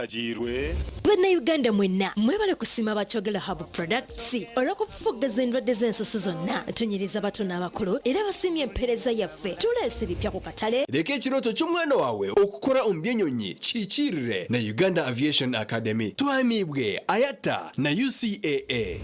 Kihagiirwe. Bannayuganda mwenna mwebale kusiima aba Kyogero Herbal Products olw'okufufuggaza endwadde z'ensusu zonna. Tunyiriza bato n'abakulu era basiimye empeereza yaffe. Tuleese ebipya ku katale. Reka ekirooto ky'omwana waawe okukora omu by'enyonyi kihikiirire na Uganda Aviation Academy. Tuhamiibwe IATA na UCAA.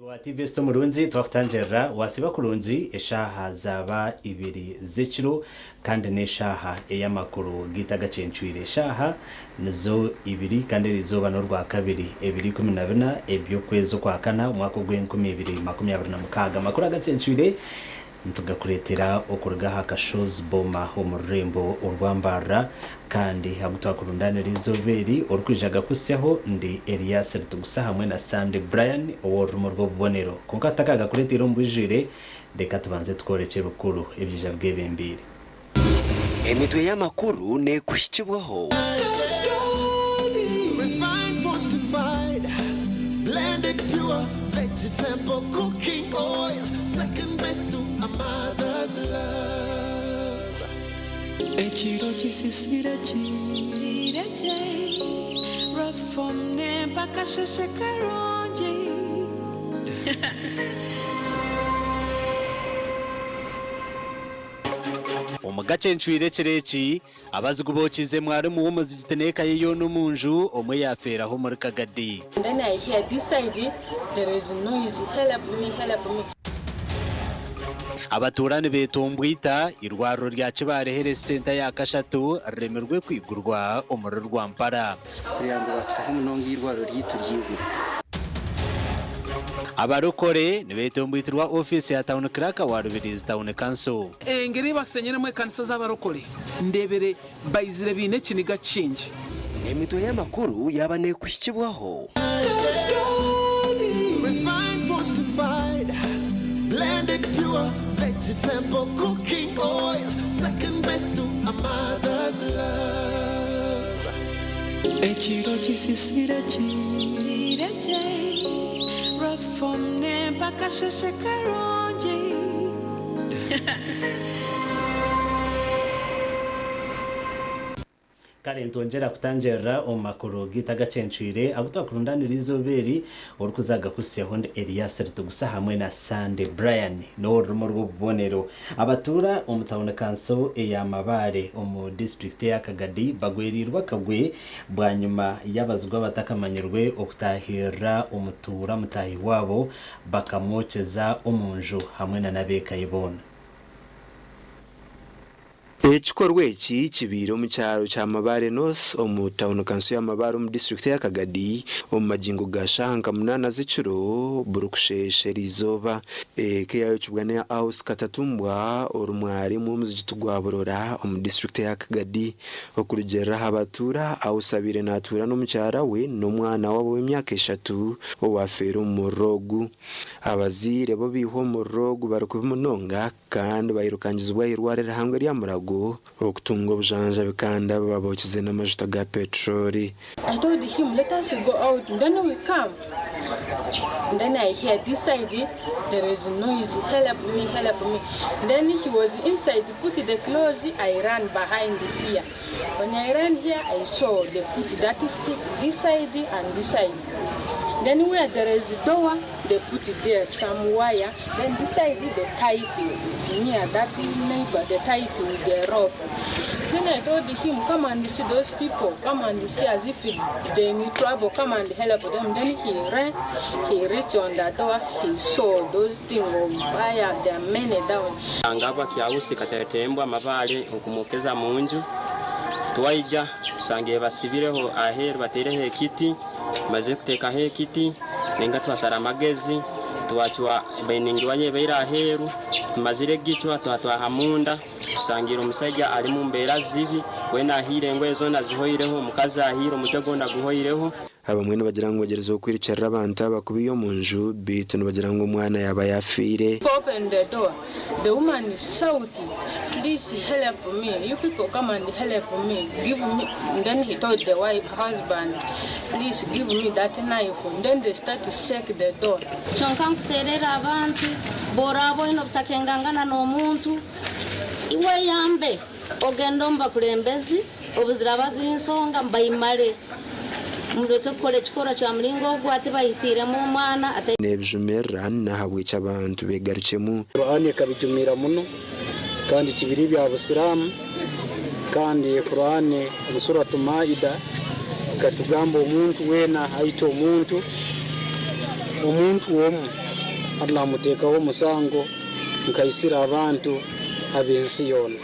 Wa TV Sto Murungi twakutangirira wasiba kurungi eshaaha zaba ibiri z'ekiro kandi n'eshaaha ey'amakuru giita gacencwire eshaaha nizo ibiri kandi eriizooba n'orwakabiri 24 eby'okwezi okwakana omwaka ogw'enkumi ibiri makumi abiri na mukaaga. Amakuru agacencwire nitugakureetera okuruga aha Kashozi Boma omu rurembo orwa Mbarara kandi agu twakurundaanira eizooba eri orikwija gakuhitsyaho ndi Elias Ritugusa hamwe na Sandy Brian ow'orurimi orw'obubonero. Kwonka tutakagakureeteire omu bwijwire, reka tubanze tukworekye ebikuru ebiija bwebembeire. Emitwe y'amakuru neekuhikibwaho. Refined, fortified, blended pure vegetable cooking oil, second best to a mother's love. Ekiro kisisire kirekye Rosfom mpaka sheshe karungi. Omu gacencwire ekiro eki, abazigu bookiize mwarimu w'omuzigiti n'eka ye yoona omu nju, omwe yaafeeraho omuri Kagadi. Then I hear this side there is noise, help me, help me. Abatuura nibeetombwita eirwariro rya Kibaare Health Centre ya kashatu riremirwe kwigurwa omuri Rwampara. Kureba ngu batufaho munonga eirwariro ryaitu ryigurwe. Abarokore nibeetombwitirwa ofiisi ya Town Clerk wa Rubirizi Town Council. Engeri ei basenyiremu ekanisa z'abarokore ndeebire baizire baine ekiniga kingi. Emitwe y'amakuru yaaba neekuhikibwaho. Refined, fortified, blended pure vegetable cooking oil, second best to a mother's love. Ekiro kisisire kirekye Rosfom mpaka sheshe karungi. Kare nitwongyera kutangirira omu makuru gaitu agacencwire agu twakurundaanira eizooba eri orikuza kugakuhitsyaho ndi Elias Ritugusa hamwe na Sunday Brian n'ow'orurimi orw'obubonero. Abatuura omu tauni kanso eya Mabaare omu disiturikiti eya Kagadi bagwereirwe akagwe bwanyima y'abazigu abatakamanyirwe okutaahirira omutuura mutaahi waabo bakamwokyeza omu nju hamwe na n'ab'eka ye boona. Ekikorwa eki kibaire omu kyaro kya Mabaare North omu tauni kanso ya Mabaare omu disiturikiti eya Kagadi omu magingo ga shaaha nka munaana z'ekiro burikusheesha eriizooba. Eka eyayokibwa n'eya Aus Katatumbwa ori mwarimu w'omuzigiti gwa Burora omu disiturikiti eya Kagadi. Okurugiirira aha batuura, Aus abaire naatuura n'omukyara we n'omwana waabo w'emyaka eshatu owaafeire omu muriro ogu. Abazaire bo baihwa omu muriro ogu bari kubi munonga kandi bairukangizibwa aha irwariro rihango erya Murago okutunga obujanjabi kandi aba babookize n'amajuta ga petroli. I told him let us go out then we come. Then I hear this side there is noise, help me, help me. Then he was inside, put the clothes, I ran behind here. When I ran here, I saw they put that stick this side and this side. Then where there is door, they put there some wire. Then this side they tie it near that neighbor, they tie it with the rope. Then I told him, come and see those people, come and see as if they need trouble, come and help them. Then he ran, he reached on the door, he saw those things on fire, there are many down. Angabwa kyawusi katetembwa amabale okumwokeza munju twaija tusangiye basibireho aheru batereho ekiti maze kutekaho ekiti nenga twasara amagezi twacwa bainingi baire aheru tumazire gicwa twatwaha munda tusangira omusajja ali mu mbeera zibi wena ahiire engoye zoona zihoireho omukazi ahiire omutwe gwona guhoireho. Abamwe nibagira ngu bagyerizeho kwirukirira abantu abakubiye omu nju beitu nibagira ngu omwana yaba yafiire. Open the door. The woman is shouting, please help me. You people come and help me. Give me. And then he told the wife, husband, please give me that knife. And then they start to shake the door. Kyonka nkuterera abantu borabo ino butakengangana n'omuntu iwe yambe ogenda omu bakulembezi obuziraba ziri nsonga mbayimale mureke kukora ekikorwa kya muringo ogwo ati bahitiremu omwana. Nebijumirira nahabwekyo abantu begarukemu. Qur'ani ekabijumira muno kandi kibiri bya busiramu kandi Qur'ani omu suratu Maida ekatugamba omuntu weena aita omuntu omu Allah amuteekaho omusango nkaisira abantu ab'ensi yoona.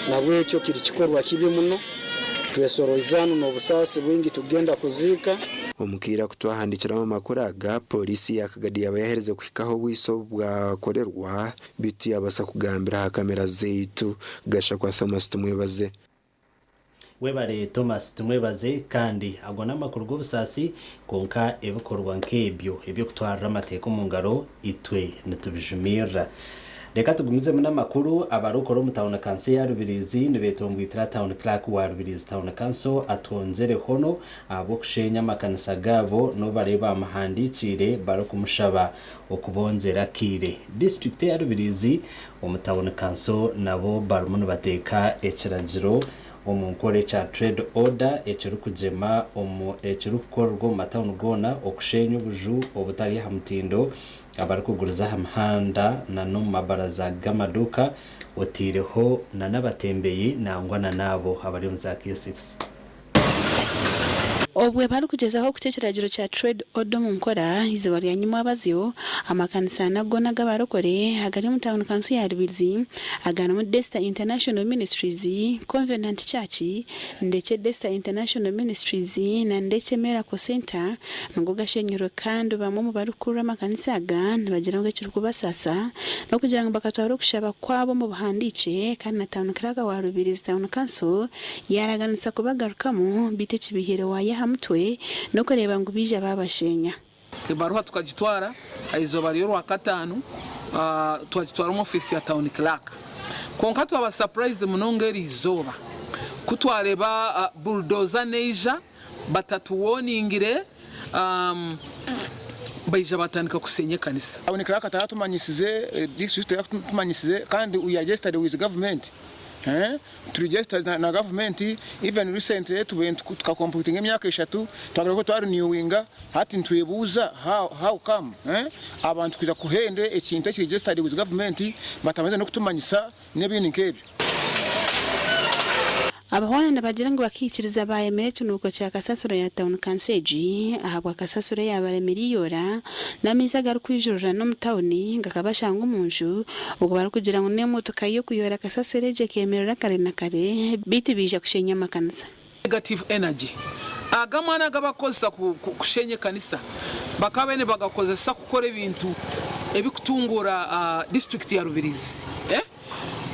Nabwekyo kiri kikorwa kibi muno twesoroizano n'obusaasi bwingi tugenda kuziika. Omukiira kutwahandikiramu amakuru aga polisi ya Kagadi yaba yahereze kuhikaho obwiso bwakorerwa bitu yabasa kugambira aha kamera zeitu. Gashakwa Thomas Tumwebaze. Webare Thomas Tumwebaze. Kandi ago n'amakuru g'obusaasi konka ebikorwa nk'ebyo eby'okutwarira amateeka omu ngaro itwe nitubijumirira. Reka tugumizemu n'amakuru. Abarikukora omu tawuni kanso ya Rubirizi nibetongwitira town clerk wa Rubirizi Town Council atwongyereho no ahabw'okushenya amakanisa gaabo n'obu bamuhandikiire barikumushaba okubongyera akiire. Disitulikiti ya Rubirizi omu tawuni kanso nabo barimu nibateeka ekiragiro omu nkora ekya trade order ekirikugyema ekirikukorerwa omu matawuni goona okushenya obuju obutari aha mutindo abarikuguriza aha mihanda na n'omu mabaraza g'amaduuka otiireho na n'abatembeyi nangwa na n'abo abari omu za kiosks. Obwe barikugezaho kuta ekiragiro kya trade order omu nkora izooba rya nyuma abazyo amakanisa nago n'agabarokore agari omu tawuni kanso ya Rubirizi agarimu Desta International Ministries, Covenant Church, Ndekye Desta International Ministries na Ndekye Miracle Center nigo gashenyirwe. Kandi bamwe omu barikukurira amakanisa aga nibagira ngu ekirikubasaasa n'okugira ngu bakatwara okushaba kwabo omu buhandiikye kandi na tawuni clerk wa Rubirizi Town Council yaraganisa kubagarukamu bitu ekibihire wayaha mutwe n'okureeba ngu bija babashenya. Ebaruha tukagitwara izooba ry'orwakataano, twagitwara omu ofiisi ya town clerk. Konka twaba surprised munonga eri izooba kutwareba bulldozer neija batatuwoningire, baija batandika kusenya ekanisa. Town clerk taratumanyisize, district yaratumanyisize kandi we are registered with government. To register na government. Even recently tukacompletinga emyaka 3 twagala ko twarenewinga. Hati ntwebuuza how come abantu kuza kuhende ekintu ekiri registered with government batamaze n'okutumanyisa n'ebindi nk'ebyo. Abahwana nibagira ngu bakikiriza bayemera ekinuuko kya kasasiro ya tawuni kanso egi ahabwa kasasiro yabaremire n'amaizi agarikwijurira n'omu tawuni gakabashanga omu nju obwo barikugira ngu n'emotoka y'okuyora kasasiro egi ekemerera kare na kare bitu bija kushenya amakanisa. Negative energy agamwana agabakozesa kushenya ekanisa bakaba bene bagakozesa kukora ebintu ebikutungura district ya Rubirizi.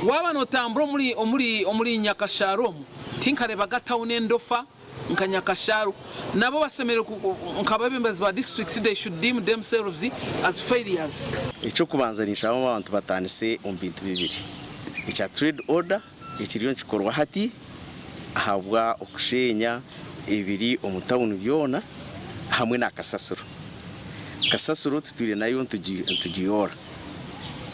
Waba notambura omuri Nyakasharo omu tinkarebaga tawuni endofa nka Nyakasharo nabo basemere nk'abebembezi ba district, they should deem themselves as failures. Ekyokubanza nishaba abantu batanise omu bintu bibiri. Ekya trade order ekiriyo nikikorwa hati ahabwa okushenya ebiri omu tawuni byona hamwe n'akasasiro. Kasasiro tutwire nayo nitugiyoora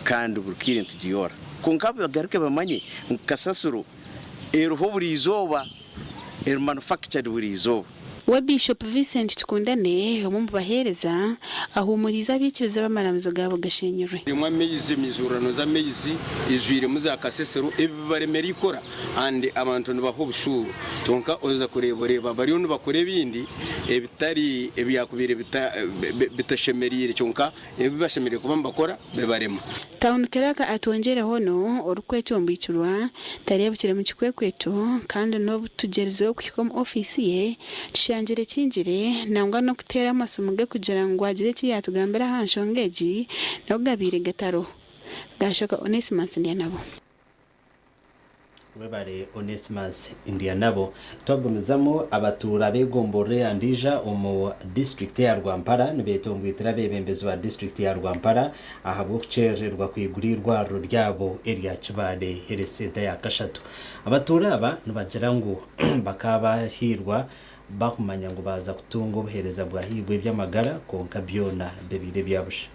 kandi buri kaire nitugiyoora. Kwonka bagaruke bamanye ngu kasasiro eriho buri izooba, eri manufactured buri izooba. We Bishop Vincent Tukundane, omwe omu baheereza, ahuumuriize abaikiriza abu amaramizo gaabo gashenyirwe. Erimu amaizi, emizuurano z'amaizi eijwiremu za kasesero, ebi bibaremera ikora and abantu nibaha obushuuru kyonka oza kureeba oreeba bariyo nibakora ebindi ebitari ebyakubaire bitashemereire kyonka ebi bashemereire kuba nibakora bibarema. Town Clerk atwongyereho no orikwetombwikirwa tareebukire mu kikwekweto kandi n'obu tugyerizeho kuhika omu ofiisi ye tushangire ekingire nangwa n'okuteera amasimu ge kugira ngu agire eki yaatugambira aha nshonga egi nago gabaire gatariho. Gaashoka Onesimus Ndyanabo. Webare Onesimus Ndyanabo. Twagumizamu, abatuura b'egomborora eya Ndiija omu disiturikiti eya Rwampara nibetongoitira abeebembezi ba disiturikiti ya Rwampara ahabw'okukyerererwa kwigura eirwariro ryabo erya Kibaale Health Centre ya kashatu. Abatuura aba nibagira ngu bakaba bahiirwa bakumanya ngu baaza kutunga obuheereza bwa haihi bw'eby'amagara kwonka byona bibaire ebya busha.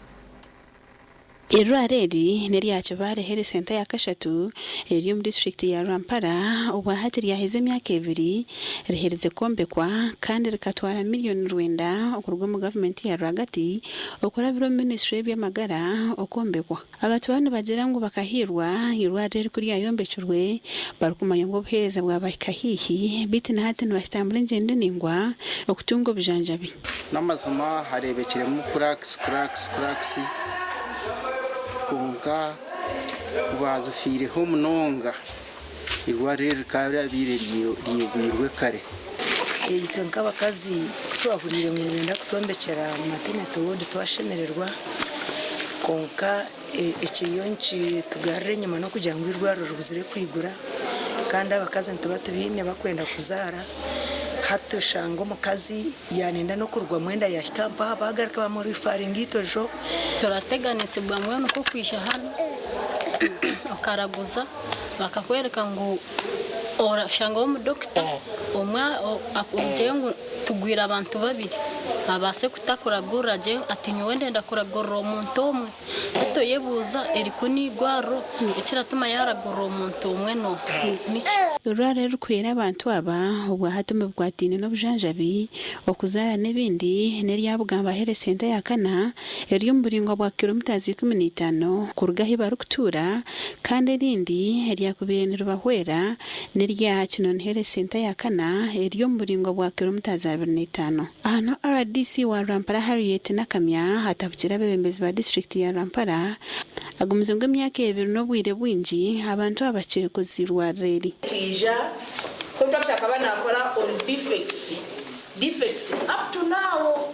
Eirwariro eri n'erya Kibaale Health Centre ya kashatu eriri omu disiturikiti ya Rwampara obwahati ryaheza emyaka ebiri riherize kwombekwa kandi rikatwara miriyoni rwenda okuruga omu gavumenti ya rwagati okurabira omu minisitule y'eby'amagara okwombekwa. Abatwara nibagira ngu bakahiirwa eirwariro eri ku ryayombekirwe barikumanya ngu obuheereza bwabahika haihi beitu na hati nibakitambura engyendo ndaingwa okutunga obujanjabi. N'amazima hareebekiremu cracks cracks cracks kwonka ku baazifiireho munonga eirwariro eri rikaba ryabaire ryigwirwe kare. Itwe nk'abakazi ku twahuriire ngu nibenda kutwombekyera maternity ward twashemererwa kwonka ekiriyo nikitugarura enyima n'okugira ngu eirwariro ribuzire kwigura kandi abakazi nituba tubaine barikwenda kuzaara hati oshanga omukazi yaanenda n'okurugwamu enda yaahika mpaha baagaruka bamurifaringa eitojo. Turateganisibwa mbwenu nk'okwija hanu okaraguza bakakwereka ngu orashangaho omudokita omwe akugire ngu tugwire abantu babiri abaase kutakuragurira gye ati nyowe ndenda kuragurira omuntu omwe hati oyebuuza eri ku n'eirwariro ekiratuma yaaragurira omuntu omwe nooha niki? Orurara erikuhwera abantu aba obwahati omu bikwataine n'obujanjabi, okuzaara n'ebindi n'erya Bugamba Health Centre eya kana eri omu buraingwa bwa kiromitazi 15 kuruga ahu barikutuura kandi erindi eryakubaire niribahwera n'erya Kinoni Health Centre eya kana eri omu buraingwa bwa kiromitazi 25. Aha niho rdc wa Rwampara Harriet Nakamya atabukire abeebembezi ba disiturikiti ya Rwampara agumize ngu emyaka ebiri n'obwire bwingi abantu aba bakiri kuzirwarira eri. Nkaija, contractor akaba nakora on defects, defects up to now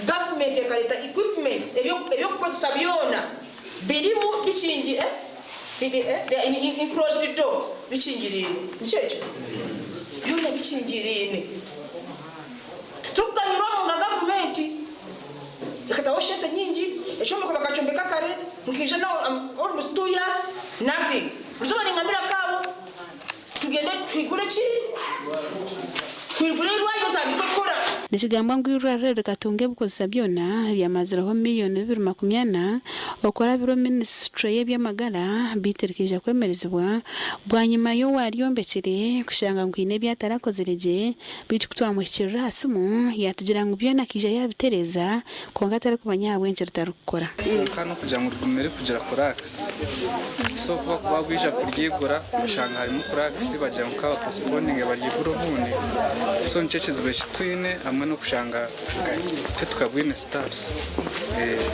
government ekareta equipments ebyokukozesa byona birimu bikingi eh they are in enclosed door bikingiriine nikyo ekyo byona bikingiriine titurikuganyirwamu nka gavumenti ekataho shente nyingi ekyombeko bakakyombeka kare nkaija now almost 2 years nothing buriizooba ningambira akaabo Tugyende twigure ki? Twigure eirwariro tutandike kukora. Nikigambwa ngu eirwariro eri rikatunga ebikozesa byona ebyamazireho miriyoni bibiri makumi ana okurabira omu minisitule y'eby'amagara beitu rikaija kwemerezibwa bwanyima y'owaryombekire kushanga ngu haine ebi atarakozire gye beitu kutwamuhikirira aha simu yatugira ngu byona akaija yabitereeza kwonka atarikumanya ahabw'enki ritarikukora. Kwonka n'okugira ngu rigumire kugira kurakisi so ku bakuba baija kuryigura bashanga harimu kurakisi bagira ngu ka baposiponinge baryigure obundi so nikyo ekizibu eki twine hamwe n'okushanga titukabwine sitafusi,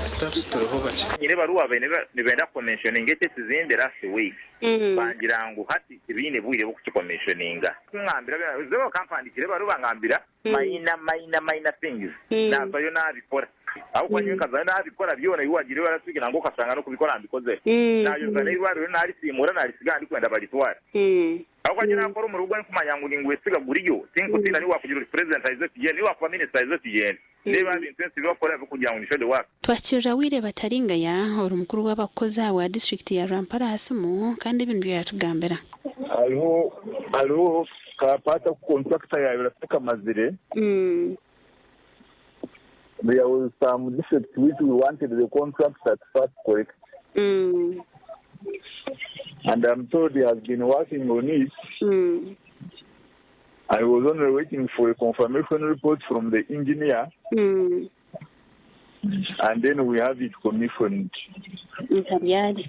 sitafusi turiho bakye. Nyine ebaruwa babaire nibenda kukomishoninga eki ekizimbe last week bangira ngu hati tibaine bwire bw'okukikomishoninga. Kungambira byona bakampandiikira ebaruwa bangambira Minor minor minor things nazayo nabikora ahabw'okuba nyowe nkazayo nabikora byona ebi wagiire last week nangwa okashanga n'okubikora mbikozire nayoza n'eirwariro narisiimuura narisiga aha ndikwenda baritware ahabw'okuba nyowe nakora omurimo ogu ndikumanya ngu ningwesiga guriyo tinkutiina nihi wakugira oti president aize tugyende nihi wakuba minister aize tugyende ndeeba aha bintu ensi ebibakukora ebirikugira ngu ni show the work. Twakirira Wire Bataringaya ori mukuru w'abakozi ahabwa disiturikiti ya Rwampara aha simu kandi ebi nibyo yatugambira. Hariho hariho ka part aku contractor yabaire atakamazire. There was some defect which we wanted the contractor to first correct. And I'm told he has been working on it. I was only waiting for a confirmation report from the engineer. And then we have it commissioned. Nkabyari.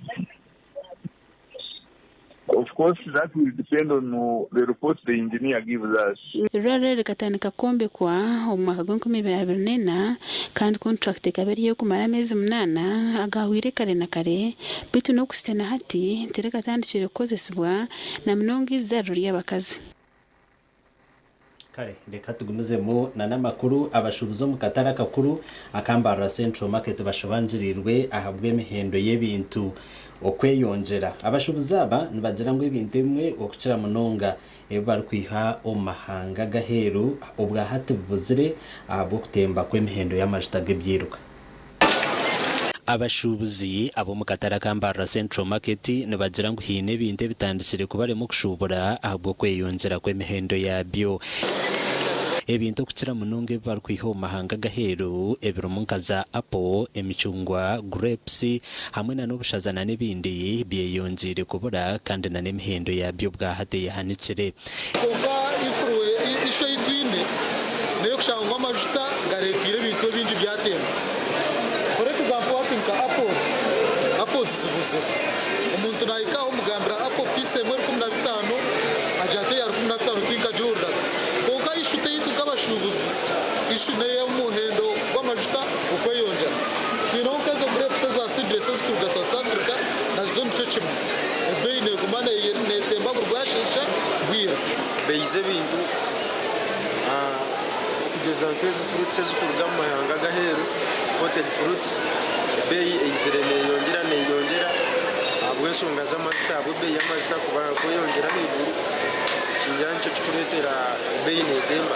Of course, that will depend on the report the engineer gives us. Eirwariro eri rikatandika kwombekwa omu mwaka gw'enkumi ibiri abiri n'ena kandi kontrakiti ekaba eri ey'okumara ameezi munaana agahweire kare na kare beitu n'okuhitsya na hati tirikatandikire kukozesibwa na munonga eizaariro ry'abakazi. Kare reka tugumizemu na n'amakuru. Abashuubuzi omu katare akakuru aka Mbarara Central Market bashobangirirwe ahabw'emihendo y'ebintu okweyongyera. Abashuubuzi aba nibagira ngu ebintu ebimwe okukira munonga ebi barikwiha omu mahanga ag'aheeru obwahati bibuzire ahabw'okutemba kw'emihendo y'amajuta g'ebyiruka. Abashuubuzi ab'omu katare aka Mbarara Central Market nibagira ngu haine ebintu ebitandikire kubarema okushuubura ahabw'okweyongyera kw'emihendo yaabyo. Ebintu okukira munonga ebi barikwiha omu mahanga ag'aheeru ebirimu nka za apple, emicungwa, grapes hamwe na n'obushaza na n'ebindi byeyongyeire kubura kandi na n'emihendo yaabyo obwahati eyehanikire. Kwonka issue ei twine n'ey'okushanga ngu amajuta gareeteire ebintu ebingi byatemba. For example hati nka apples, apples zibuzire. Omuntu nahika aho omugambira apple piece emwe 15, agira ati eya 15 tinkagihuriraga. Kwonka issue teyaitu nk'abashuubuzi, issue n'ey'omuhendo gw'amajuta okweyongyera. Twineho nk'ezo grapes eza seedless ezikuruga South Africa nazo nikyo kimwe, ebeeyi neguma netemba buri bwasheesha bwira. Beeyi z'ebintu okugeza nk'ezi fruits ezikuruga omu mahanga ag'aheeru, imported fruits, ebeeyi eizire neyongyera neyongyera ahabw'enshonga z'amajuta, ahabw'ebeeyi y'amajuta kweyongyera ahaiguru, ningira nikyo kikureetera ebeeyi netemba.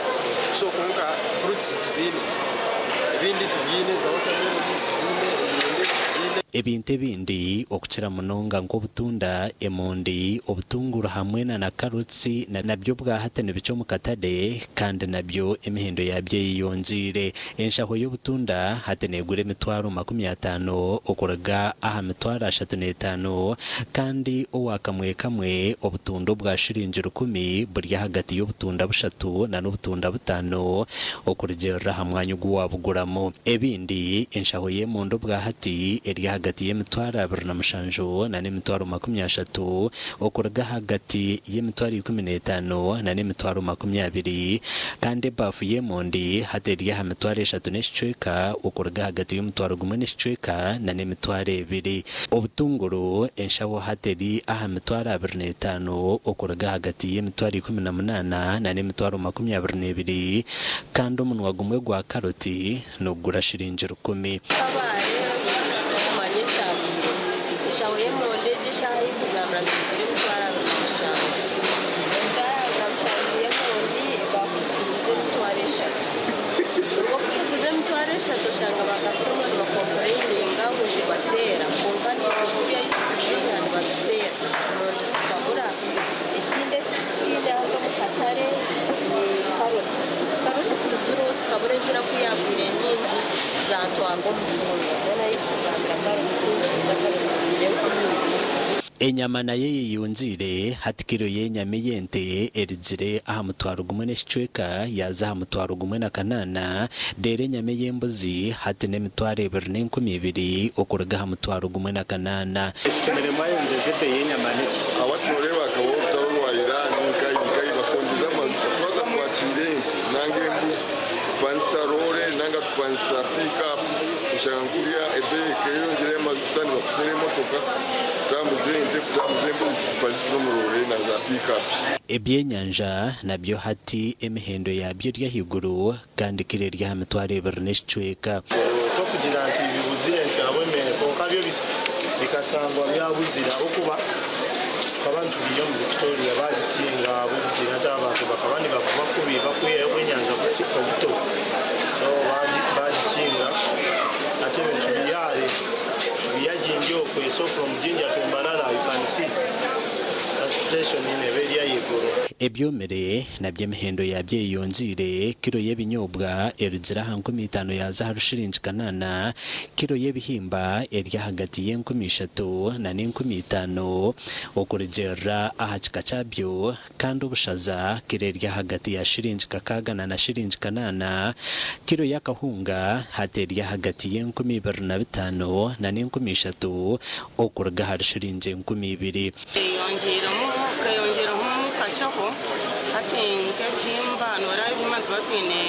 So kwonka fruits tuziine, ebindi tubiine, za watermelon tuziine, emiyembe tugiine. Ebintu ebindi okukira munonga nk'obutunda, emondi, obutunguru hamwe na na karotsi nabyo obwahati nibikye omu katare kandi nabyo emihendo yabyo eyeyongyeire. Enshaho y'obutunda hati negura emitwaro 50 okuruga aha mitwaro 35 kandi owa kamwe kamwe obutunda obwa shiringi 1000 buri ahagati y'obutunda bushatu na n'obutunda butaano okurugiirira aha mwanya ogu waabuguramu. Ebindi, enshaho y'emondi obwahati eri ahagati y'emitwaro 27 na n'emitwaro 30 okuruga ahagati y'emitwaro 15 na n'emitwaro 20, kandi ebaafu y'emondi hati eri aha mitwaro eshatu n'ekicweka okuruga ahagati y'omutwaro gumwe n'ekicweka na n'emitwaro ebiri. Obutunguru, enshaho hati eri aha mitwaro 25 okuruga ahagati y'emitwaro 18 na n'emitwaro 22, kandi omunwa gumwe gwa karoti nigugura shiringi 1000. Kabare tikumanya ekyabaire. Eshaho y'emondi egi eshaaha ei nkugambira nigigura 27,000. 27,000 y'emondi ebaafu tugiguza 30,000. Obwo ku tugiguza 30,000 oshanga ba kasitoma nibakompureininga ngu nibaseera kwonka naitwe kuriya ei tukuziiha nibatuseera emondi zikabura. Ekindi eki tutaine hanu omu katare ni carrots. Carrots tiziriho zikabura enjura ku yaagwire nyingi zaatwarwa omutunga. Mbwenu ahi ndikugambira carrots nikiija carrots ziri 2000. Enyama nayo eyeyongyeire, hati kiro y'enyama ey'ente erugire aha 1000 n'ekicweka yaaza aha 1800, reero enyama ey'embuzi hati n'emitwaro ebiri n'enkumi ibiri okuruga aha 1800. Ekitumire mwayongyeza ebeeyi y'enyama niki? Hati noreeba hakabaho orutaro rwa Iran nkahi nkahi bakongyeza amajuta twaza kwakiira ente nanga embuzi tupangisa roore nanga tupangisa pick up oshanga nkuriya ebeeyi ekeyongyera y'amajuta nibakuseera emotoka kutambuza ente kutambuza embuzi tuzipangisize omu roore na za pick ups. Ebyenyanja nabyo hati emihendo yabyo eri ahaiguru kandi kiro eri aha 20,000 n'ekicweka. Tokugira nti bibuzire nti ahabw'emere kwonka byo bikasangwa byabuzire ahabw'okuba tukaba nitubiiha omu Victoria baagikinga ahabw'okugira nti abantu bakaba nibavuba kubi bakwihayo obw'enyanja obuto so baagikinga hati ebintu biri hare tubiiha Jinja okwe so from Jinja to Mbarara you can see transportation neeba eri ahaiguru. Ebyomire nabyo emihendo yabyo eyeyongyeire, kiro y'ebinyobwa erugire aha 5000 yaaza ahari shiringi kanaana, kiro y'ebihimba eri ahagati y'enkumi ishatu na n'enkumi itaano okurugiirira aha kika kyabyo kandi obushaza kiro eri ahagati ya shiringi kakaaga na na shiringi kanaana, kiro y'akahunga hati eri ahagati y'enkumi ibiri na bitaano na n'enkumi ishatu okuruga ahari shiringi 2000. Eyongyiremu keyongyiremu kakyeho hati nk'ebihimba noreeba ebihimba nituba twine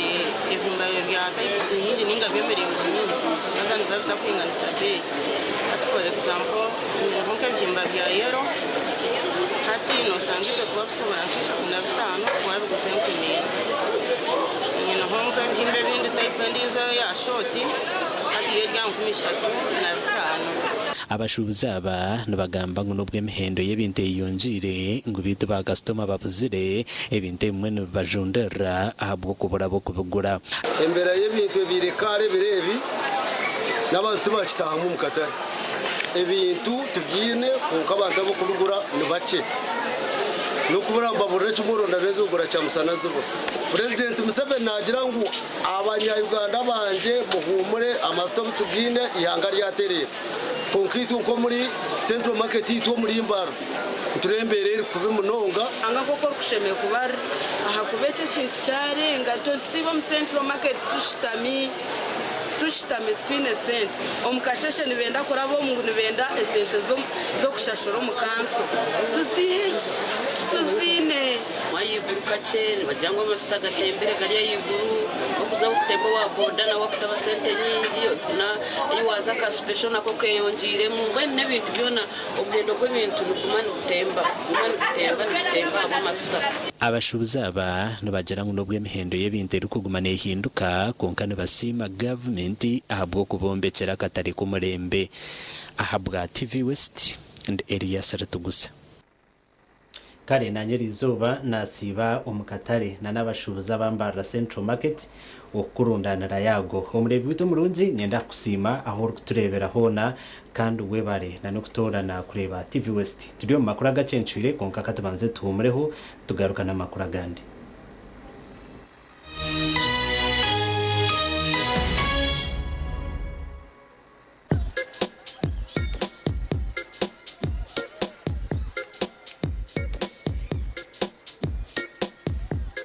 ebihimba bya types nyingi ninga by'emiringo mingi haza nibiba bitakwinganisa beeyi hati for example nyineho nk'ebihimba bya yellow hati nosanga itwe twabisubura nka ishatu na zitaano twabiguza enkumi ina nyineho nk'ebihimba ebindi type endiijo eya short hati yo eri aha 3500. Abashuubuzi aba nibagamba ngu n'obu emihendo y'ebintu eyeyongyeire ngu beitu ba kasitoma babuzire, ebintu ebimwe nibibajundirira ahabw'okubura ab'okubigura. Embeera y'ebintu ebaire kare ebiro ebi n'abantu tibakitaahamu omu katare. Ebintu tubyine kwonka abantu ab'okubigura ni bakye. N'okubura nibaburira kimwe oronda n'ez'okugura kyamusana zibura. Purezidenti Museveni naagira ngu abanya-Uganda bangye muhuumure amasita obu tugaine eihanga ryatereera. Kwonka itwe nk'omuri Central Market itwe omuri Mbarara nitureeba embeera eri kubi munonga. Ruhanga nk'oku orikushemereire kuba ari, ahakuba eki ekintu kyarenga. Itwe nitusiiba omu Central Market tushutami, tushutami titwine sente. Omu kasheshe nibenda kuraba omu ngu nibenda esente z'okushashura omu kanso. Tuziihe hi? Tituziine. Ahaiguru kakye nibagira ngu amasita gatembire gari ahaiguru, orikuza kutemba owa boda nawe akushaba sente nyingi, ei waaza aka sipesho nako keyongyeiremu, mbwenu n'ebintu byona omuhendo gw'ebintu niguguma nigutemba, niguguma nigutemba nigutemba ahabw'amasita. Abashuubuzi aba nibagira ngu n'obu emihendo y'ebintu erikuguma nehinduka, kwonka nibasiima gavumenti ahabw'okubombekyera akatare k'omurembe. Ahabwa TV West, ndi Elias Ritugusa. Kare nanye eriizooba nasiiba omu katare na n'abashuubuzi aba Mbarara Central Market okukurundaanira yaago. Omureebi waitu omurungi niinyenda kukusiima ahu orikutureebera hoona kandi webare na n'okutoorana kureeba TV West. Turi omu makuru agacencwire kwonka katubanze tuhuumureho tugaruka n'amakuru agandi.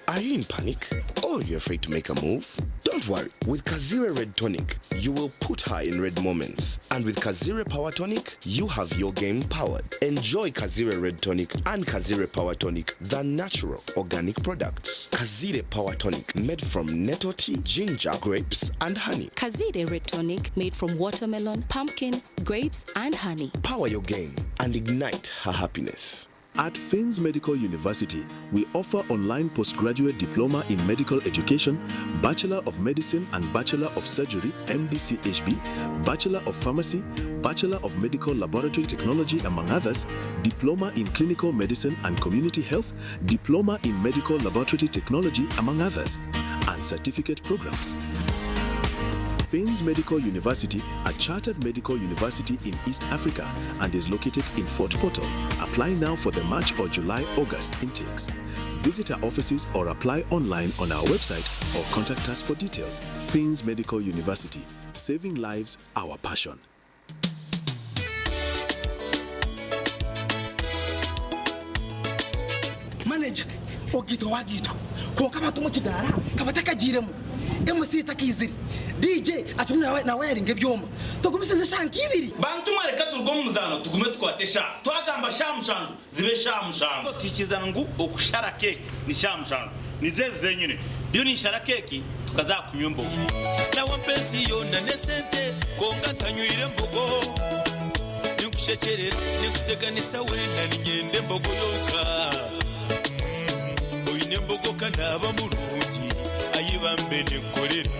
Are you in panic? Or you're afraid to make a move? Don't worry. With Kazire Red Tonic, you will put her in red moments. And with Kazire Power Tonic, you have your game powered. Enjoy Kazire Red Tonic and Kazire Power Tonic, the natural organic products. Kazire Power Tonic, made from nettle tea, ginger, grapes, and honey. Kazire Red Tonic, made from watermelon, pumpkin, grapes, and honey. Power your game and ignite her happiness. At Finns Medical University, we offer online postgraduate diploma in medical education, Bachelor of Medicine and Bachelor of Surgery, MBCHB, Bachelor of Pharmacy, Bachelor of Medical Laboratory Technology, among others, Diploma in Clinical Medicine and Community Health, Diploma in Medical Laboratory Technology, among others, and certificate programs. Finns Medical University, a chartered medical university in East Africa and is located in Fort Portal. Apply now for the March or July August intakes. Visit our offices or apply online on our website or contact us for details. Finns Medical University, saving lives, our passion. Manager, Ogiitwa wagiitwa kwonka abantu omu kidaara ka batakagiiremu, MC takaizire, DJ akirimu nawayaringa ebyoma. Tugumisirize eshaaha nka ibiri. Bantu mwe reka turuge omu muzaano tugume tukwate eshaaha. Twagamba shaaha mushanju zibe shaaha mushanju. Tuhikirizana ngu okushara keeki ni shaaha mushanju. Nizo ezi zenyine. Ndiyo ninshara keeki tukaza aha kunywa embogo. Nawe ampa ensi yoona n'esente kwonka ntanywire mbogo. Ninkushekyerera, ninkuteganisa weena niinyenda embogo yonka. Oine embogo ka naaba murungi, ai bambe ninkukorera.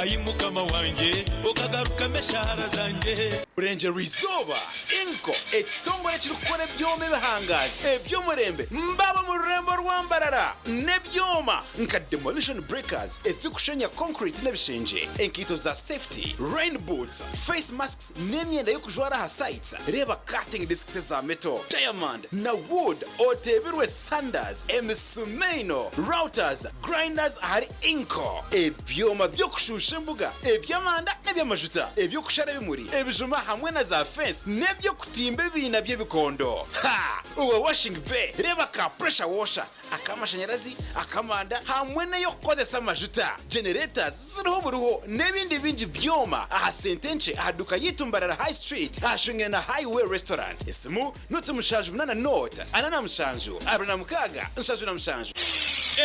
Ai Mukama wangye, okagarukamu eshaara zangye. Burengyerwa-izooba, Inco, ekitongore ekirikukora ebyoma ebihangaazi eby'omurembe mbaaba omu rurembo rwa Mbarara n'ebyoma nka demolition breakers ezirikushenya concrete n'ebishengye, enkaito za safety, rain boots, face masks n'emyenda y'okujwara aha sites. Reeba cutting discs eza metal, diamond na wood oteebirwe sanders, emisumaino, routers, grinders ahari Inco. Ebyoma by'okushuusha embuga, eby'amanda n'eby'amajuta, eby'okushara ebimuri, ebijuma hamwe na za fensi n'eby'okutimba ebiina by'ebikondo. Ha! Owa washing bay, reeba ka pressure washer, ak'amashanyarazi, ak'amanda hamwe n'ey'okukozesa amajuta, generators ziriho buriho n'ebindi bingi byoma aha sente nkye aha duuka yaitu Mbarara High Street ahashungaine na Highway Restaurant. Esimu, 078 0 47 26 77.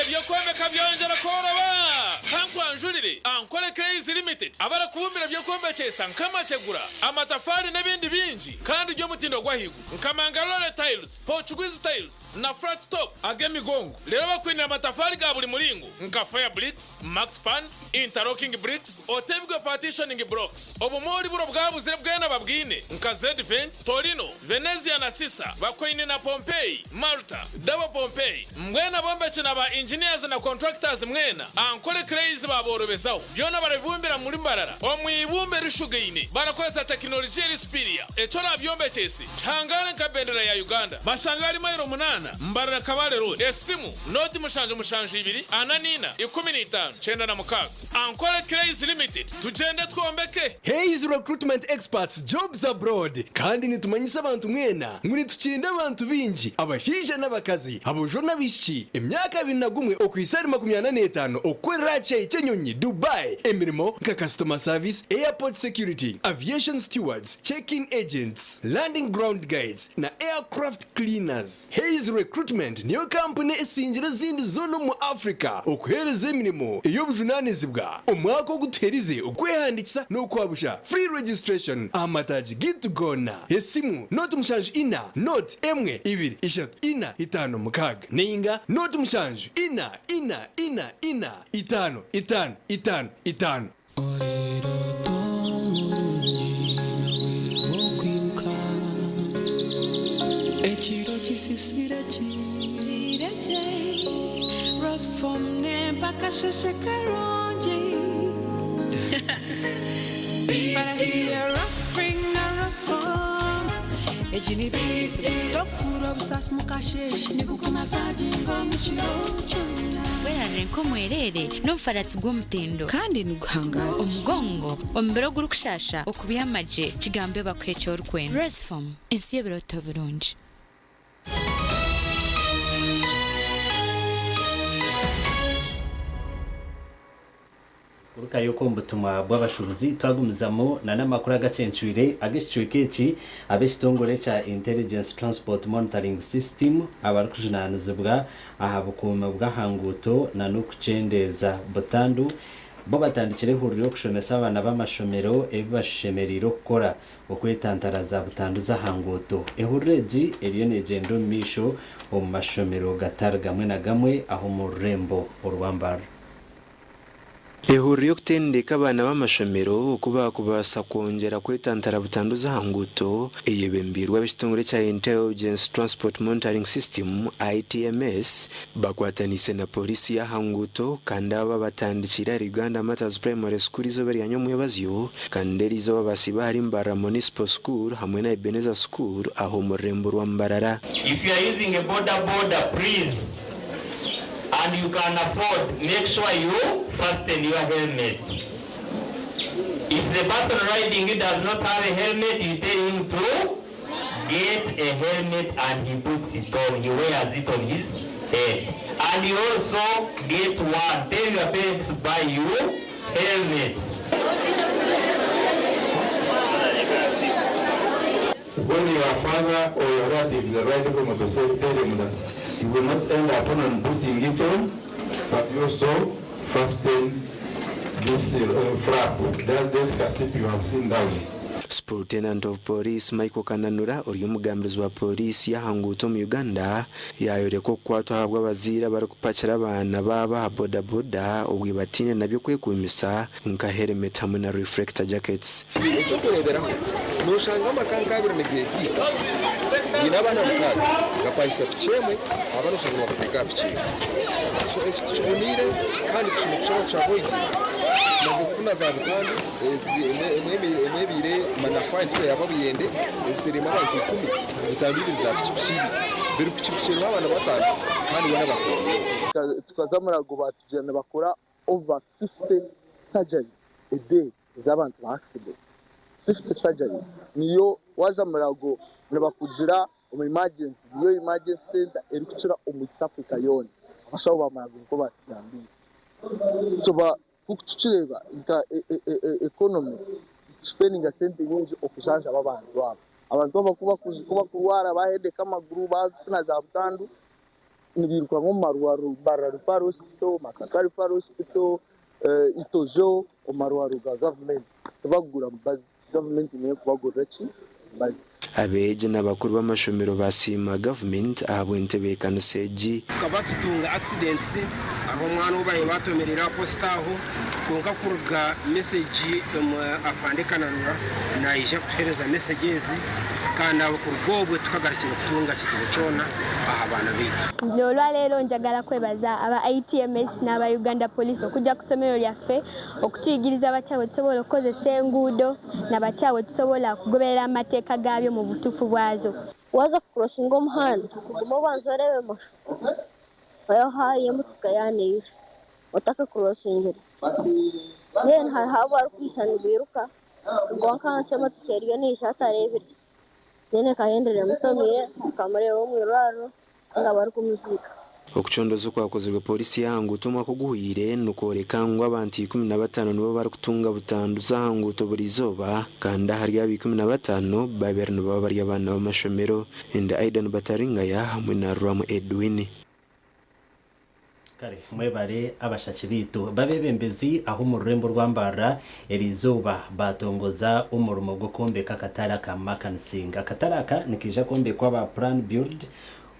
Eby'okwombeka byongyera kworoba! Kankwanjurire Ankole Clays Limited abarikubumbira eby'okwombekyesa nk'amategura, amatafaari n'ebindi bingi kandi by'omutindo gw'ahaiguru nka Mangalore Tiles, Portuguese Tiles na Flat Top ag'emigongo. Reero bakwinire amatafaari ga buri muringo nka Fire Bricks, Max Pans, Interlocking Bricks, Otebigwe Partitioning Blocks. Obumoori buro bwabuzire bwena babwine nka Z-Vent, Torino, Venezia na Sisa, Bakoine na Pompeii, Malta, Double Pompeii. Mbwenu abombeki na ba engineers na contractors mwena, Ankole Clays baaborobezaho. Byona barabibumbira muri Mbarara omu ibumba erishugaine barakozesa tekinologiya eri superior. Eki orabyombekyese kihangare nka bendera ya Uganda. Bashanga ahari mailo munaana Mbarara Kabale Road. Esimu, nooti 772 44 15 96. Ankole Clays Limited, tugyende twombeke! Hays Recruitment Experts Jobs Abroad Kandi nitumanyisa abantu mwena ngu nitukinda abantu baingi, abashaija n'abakazi, aboojo n'abaishiki, emyaka 21 okuhitsya ahari 45 okukorera aha kishaayi ky'enyonyi Dubai emirimo nka Customer Service, Airport Security, Aviation Stewards, Check-in Agents, Landing Ground Guides na Aircraft Cleaners. Hays Recruitment niyo kampuni esingire ezindi zoona omu Africa okuheereza emirimo ey'obujunanizibwa. Omwaka ogu tuherize okwehandikisa n'okwabusha, free registration, aha mataagi gaitu goona. Esimu, 074 0 1 2 3 4 5 6 nainga 0 7 4 4 4 4 5 5 5 5. Ekiro kisisire kiiregye Rosform nempa akasheshe karungi Farasi ya Rospring na Rosform Egi ni big deal Tokuhurira obusaasi mukasheshe Nigukumasaginga omu kiro kyona. Werarire nk'omwereere n'omufaratsi gw'omutindo. Kandi niguhangaara. Omugongo, omubiri ogurikushaasha, okubyama gye, kigambe bakuhe eki orikwenda. Rosform, ensi y'ebirooto birungi. Kurukayo oku omu butumwa bw'abashuubuzi twagumizamu na n'amakuru agacencwire ag'ekicweka eki, ab'ekitongore ekya Intelligence Transport Monitoring System abarikujunaanizibwa aha bukuumi bw'aha nguuto na n'okukyendeeza butandu bo batandikire ehururu y'okushomesa abaana b'amashomero ebi bashemereire okukora okwetantara za butandu z'aha nguuto. Ehururu egi eriyo negyenda omu maisho omu mashomero gatari gamwe na gamwe aha omu rurembo orwa Mbarara. Ehururu y'okutendeka abaana b'amashomero oku baakubaasa kwongyera kwetantara butandu z'aha nguuto eyebembeirwe ab'ekitongore kya Intelligence Transport Monitoring System, ITMS, bakwataniise na Pooriisi y'aha nguuto kandi aba batandikiire ahari Uganda Martyrs Primary School eizooba rya nyomwebazyo kandi eri izooba basiiba ahari Mbarara Municipal School hamwe na Ebenezer School aha omu rurembo rwa Mbarara. If you are using a boda boda please and you can afford make sure you fasten your helmet. If the person riding you does not have a helmet you tell him to get a helmet and he puts it on, he wears it on his head. And you also get one, tell your parents to buy you helmets. When your father or your relatives are riding a motorcycle, tell him that you will not end up on putting it on, but you also fasten this flap, that this cassette you have seen down. Superintendent of Police Michael Kananura ori omugambirizi wa Pooriisi y'aha nguuto omu Uganda yaayoreka okukwatwa ahabw'abazaire abarikupakira abaana baabo aha boda boda obwo bataine na by'okwekuumisa nka helmet hamwe na reflector jackets. Eky'okureeberaho, Noshanga amaka nk'abiri nigeegiita gaine abaana mukaaga gapangisa piki emwe, abaana oshanga nibabateeka aha piki emwe. So eki tikiboniire kandi tushemereire kushaba ngu tukyavoidinga. Tumaze kufuna za butandu ezi emwe emwe emwe ebaire manafa endiijo yaaba buyende ezitereiremu abantu ikumi, butandu ibiri za pikipiki ibiri. Buri pikipiki erimu abaana bataano kandi boona bafiireyo. Tukaza Murago batugira nibakora over 50 surgeries a day ez'abantu ba accident. 50 surgeries niyo waza Murago nibakugira omu emergency niyo emergency center erikukira omu East Africa yoona. Abashaho ba Murago nikwo batugambiire. So ba kutukireeba nka economy nitusipendinga sente nyingi okujanjaba abantu aba. Abantu aba kubakurwara bahendeka amaguru bazifuna za butandu nibiruka nkomu marwariro Mbarara Referral Hospital, Masaka Referral Hospital, Itojo omu marwariro ga gavumenti tibakugura mubazi gavumenti niyo ekubagurira ki omubazi. Abeegi n'abakuru b'amashomero basiima gavumenti ahabw'entebeekanisa egi. Tukaba tutunga accidents hariho omwana ou baabaire baatomereire aha posita aho kwonka kuruga message omu Afande Kananura naija kutuheereza message ezi kandi kuruga obwo tukagarukire kutunga kizibu kyona aha baana baitu. Nze olwaleero njagala kwebaza aba ITMS n'aba Uganda Police okujja ku ssomero lyaffe okutuyigiriza batya bwe tusobola okukozesa enguudo na batya bwe tusobola okugoberera amateeka gaabyo mu butuufu bwazo. Waaza kukurosinga omuhanda, guma obanze oreebe mosho oreebe hariyo emotoka yaaba neija otakakurosingire. Then hariho abu barikwija nibairuka kwonka ahansi emotoka eriyo neija atareebire. Then ekahendera emutomiire tukamureeba omu irwariro nga barikumuziika. Okucondooza okwakozirwe pooriisi y'aha nguuto omwaka oguhweire nikworeka ngu abantu 15 nibo barikutunga butandu z'aha nguuto buri izooba kandi ahari abo 15, babiri nibaba bari abaana b'amashomero. Ndi Aidan Bataringaya hamwe na Rwamu Edwin. Kare mwebare abashaki baitu b'abeebembezi aha omu rurembo rwa Mbarara eriizooba baatongoza omurimo gw'okwombeka akatare aka Makansinga. Akatare aka nikaija kwombekwa aba Plan Build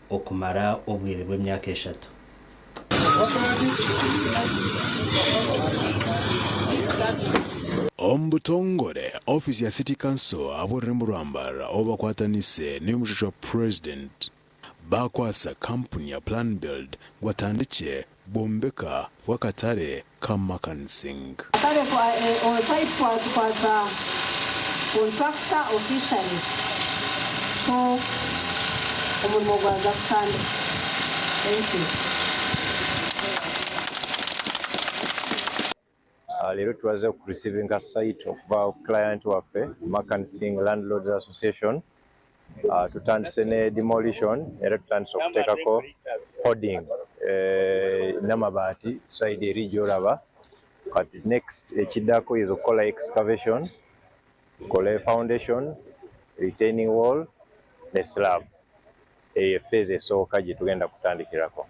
okumara obwire bw'emyaka eshatu. Omu butongore, ofiisi ya City Council ahabw'orurembo rwa Mbarara obu bakwatanise n'ey'omushusho wa Purezidenti baakwatsa kampuni ya Plan Build ngu batandikye bwombeka bw'akatare ka Makansing. Akatare kwa on site twatukwasa contractor officially so omurimo gwaza kutandika. Thank you. Leero twaze ku receivinga site okuva ku client waffe Makan Singh Landlords Association. Tutandise ne demolition era tutandise okuteekako hoarding n'amabaati side eri gy'olaba. Kati next ekiddako is okukola excavation, tukole foundation, retaining wall ne slab. Eyo phase esooka gye tugenda kutandikirako.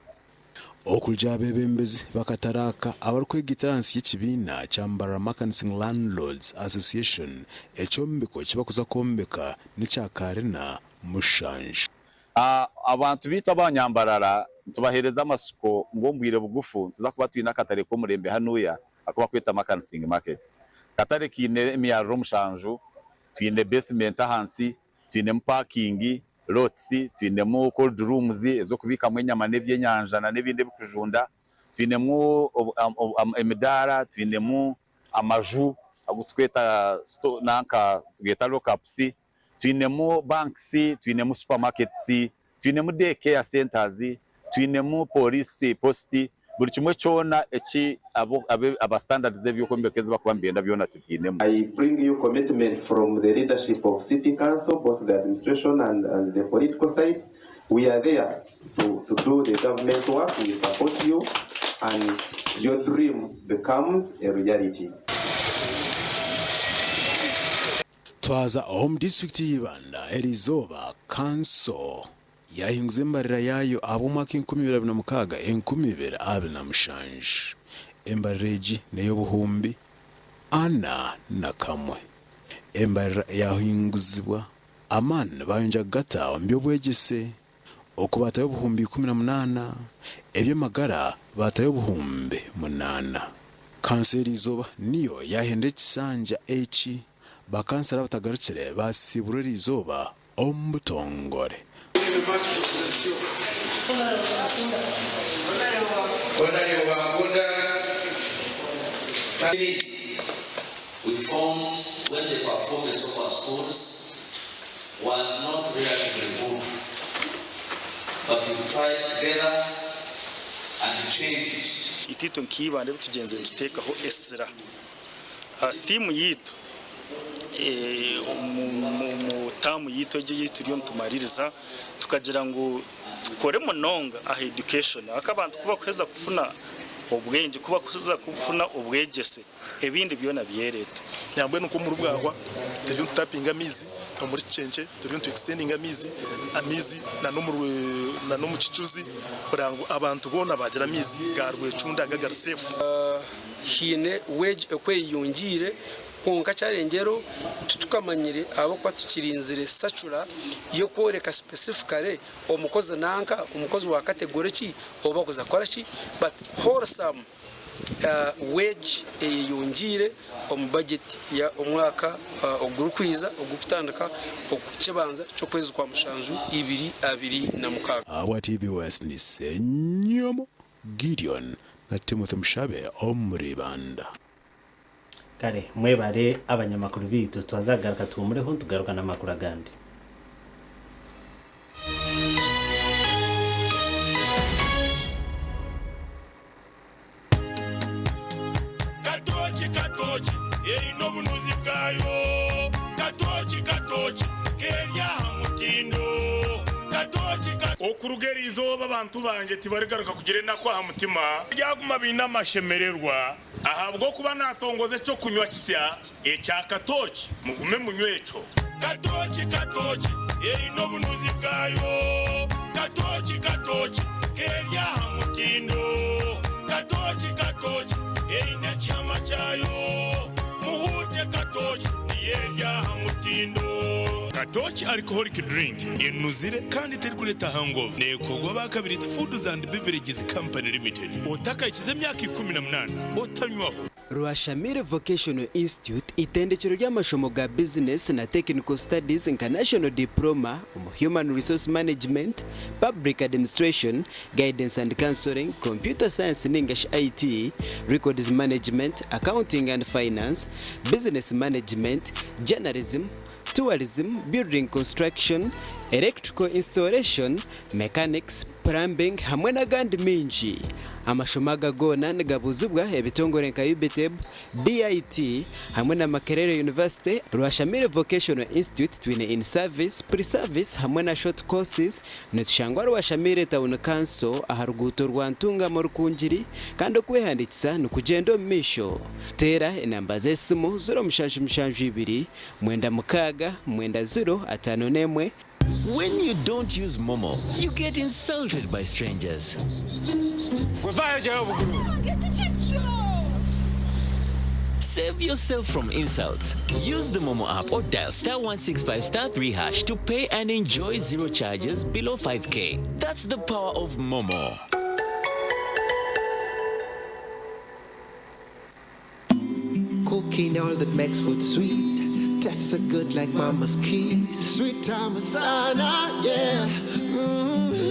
Okuruga abeebembezi b'akatare aka abarikwegaitira ahansi y'ekibiina kya Mbarara Makansing Landlords Association, ekyombeko eki barikuza kwombeka n'ekya karina mushanju. Abantu baitu abanyambarara nitubaheereza amatsiko ngu omu bwire bugufu nituza kuba twine akatare k'omurembe hanuya aku barikweta Makansing Market. Akatare kaine emyariro mushanju, twine basement ahansi, twinemu parking lots, twinemu cold rooms ez'okubiikamu enyama n'ebyenyanja n'ebindi ebirikujunda, twinemu emidaara, twinemu amaju agu turikweta nanka tugeeta lockups, twinemu banks, twinemu supermarkets, twinemu day care centres, twinemu police post, buri kimwe kyona eki aba standards z'eby'okwombeka ezi barikuba nibenda byona tubyinemu. I bring you commitment from the leadership of City Council, both the administration and, and the political side. We are there to, to do the government work. We support you, and your dream becomes a reality. Twaza omu disiturikiti y'Ibanda eriizooba, kanso yaahinguza embarira yaayo ahabw'omwaka 2026, 2027. Embarira egi n'ey'obuhumbi 41. Embarira yaahinguzibwa amaani baayongyera kugata omu by'obwegyese, oku baatayo obuhumbi 18, eby'amagara baatayo obuhumbi munaana. Kanso y'eriizooba niyo yaahendera ekisanja eki. Bakansara abatagarukire baasiiburwa eriizooba omu butongore. We found when the performance of our schools was not relatively good, but we tried together and changed. Itwe nk'eibanda ebi tugyenzire nituteekaho esira aha thiimu yaitu omu taamu yaitu egi ei turiyo nitumariiriza tukagira ngu tukore munonga aha education ahakuba abantu ku bakuheza kufuna obwengye ku bakuheza kufuna obwegyese ebindi byona byereeta. Nambwenu nk'omuri Bwahwa turiyo nitutapinga amaizi, omuri Kikyenkye turiyo nitu extendinga amaizi, amaizi na n'omu Kicuzi kureba ngu abantu boona baagira amaizi ga rwecunda aga agari safe. Haine wage oku eyeyongiire kwonka kyarengyero titukamanyire ahabw'okuba tukirinzire sacura y'okworeka specifically omukozi nanka, omukozi wa category ki ou bakuza kukora ki but wholesome wage eyeyongiire omu budget ya omwaka ogurikwija ogurikutandika okukibanza ky'okwezi kwa mushanju 2026. Ahabwa TV West ndi Ssenyomo Gideon na Timothy Mushabe omuri Ibanda. Kare mwebare abanyamakuru beitu twaza kugaruka tuhumureho nitugaruka n'amakuru agandi. Katooki katooki eine obunuzi bwayo Katooki katooki keri aha mutindo Katooki ka. Okuruga eri izooba abantu bangye tibarigaruka kugira enaku aha mutima, baryaguma baine amashemererwa, ahabw'okuba naatongoza eky'okunywa kisya ekya katooki, mugume munywe ekyo. Katooki katooki eine obunuzi bwayo Katooki katooki keri aha mutindo Katooki katooki eine ekihama kyayo Muhuute katooki niyo eri aha mutindo. Katooki Alcoholic Drink enuzire kandi terikureeta hangover neekorwa aba Kabiriiti Foods and Beverages Company Limited. Otakahikize emyaka 18 otanywaho. Rwashamire Vocational Institute itendekero ry'amashomo ga bizinesi na Technical Studies nka National Diploma omu Human Resource Management, Public Administration, Guidance and Counselling, Computer Science ninga shi IT, Records Management, Accounting and Finance, Business Management, Journalism, Tourism, Building Construction, Electrical Installation, Mechanics, Plumbing hamwe n'agandi maingi. Amashomo aga goona nigabuuzibwa ebitongore nka UBITEB, DIT hamwe na Makerere University, Rwashamire Vocational Institute twine In Service, Pre Service hamwe na Short Courses. Nitushangwa Rwashamire Town Council aha ruguuto rwa Ntungamo Rukungiri kandi okwehandiikisa nikugyenda omu maisho. Teera enamba z'esimu 0772 96 90 51. When you don't use Momo, you get insulted by strangers. Save yourself from insults. Use the Momo app or dial star 165 star 3 hash to pay and enjoy zero charges below 5k. That's the power of Momo. Cooking all that makes food sweet. Tastes so good like mama's kiss. Sweet Tamasana, yeah.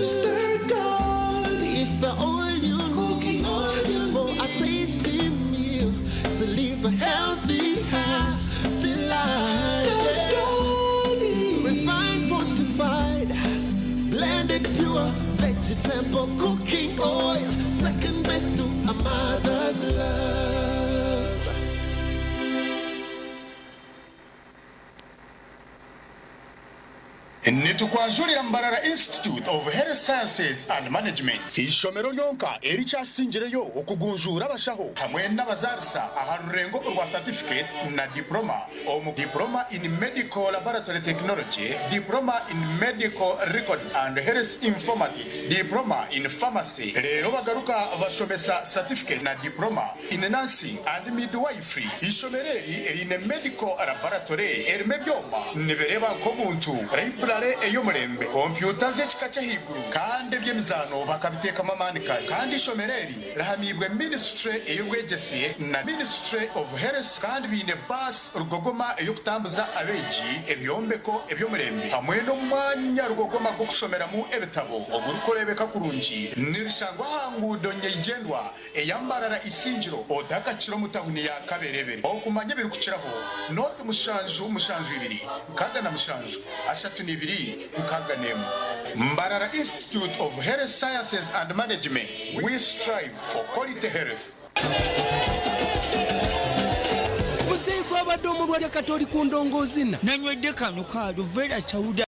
Stir gold is the oil you cooking oil for a tasty meal to live a healthy, happy life. Stir gold, refined, fortified, blended pure vegetable cooking oil. Second best to a mother's love. Nitukwanjurira Mbarara Institute of Health Sciences and Management, eishomero ryonka erikyasingireyo okugunjuura abashaho hamwe n'abazaarisa aha rurengo orwa satifiketi na diploma omu Diploma in Medical Laboratory Technology, Diploma in Medical Records and Health Informatics, Diploma in Pharmacy reero bagaruka bashomesa satifiketi na Diploma in Nursing and Midwifery. Eishomero eri riine Medical Laboratory erimu ebyoma nibireeba nk'omuntu, Library ey'omurembe, kompyuta z'ekika ky'ahaiguru kandi eby'emizaano bakabiteekamu amaani kare. Kandi eishomero eri rihamiibwe minisiture ey'obwegyese na Ministry of Health kandi baine baasi rugogoma ey'okutambuza abeegi, ebyombeko eby'omurembe hamwe n'omwanya rugogoma gw'okushomeramu ebitabo ogurikureebeka kurungi. Nirishangwa aha nguudo nyeigyendwa eya Mbarara Isingiro otakakira omu tahuni ya Kaberebere. Okumanya ebirikukiraho, nooti 772 67 32 61. Mbarara Institute of Health Sciences and Management, we strive for quality health. Muzeeyi gwabadde omulwadde kati oli ku ndongoozina. Nanywedde kano ka aloe vera chowder.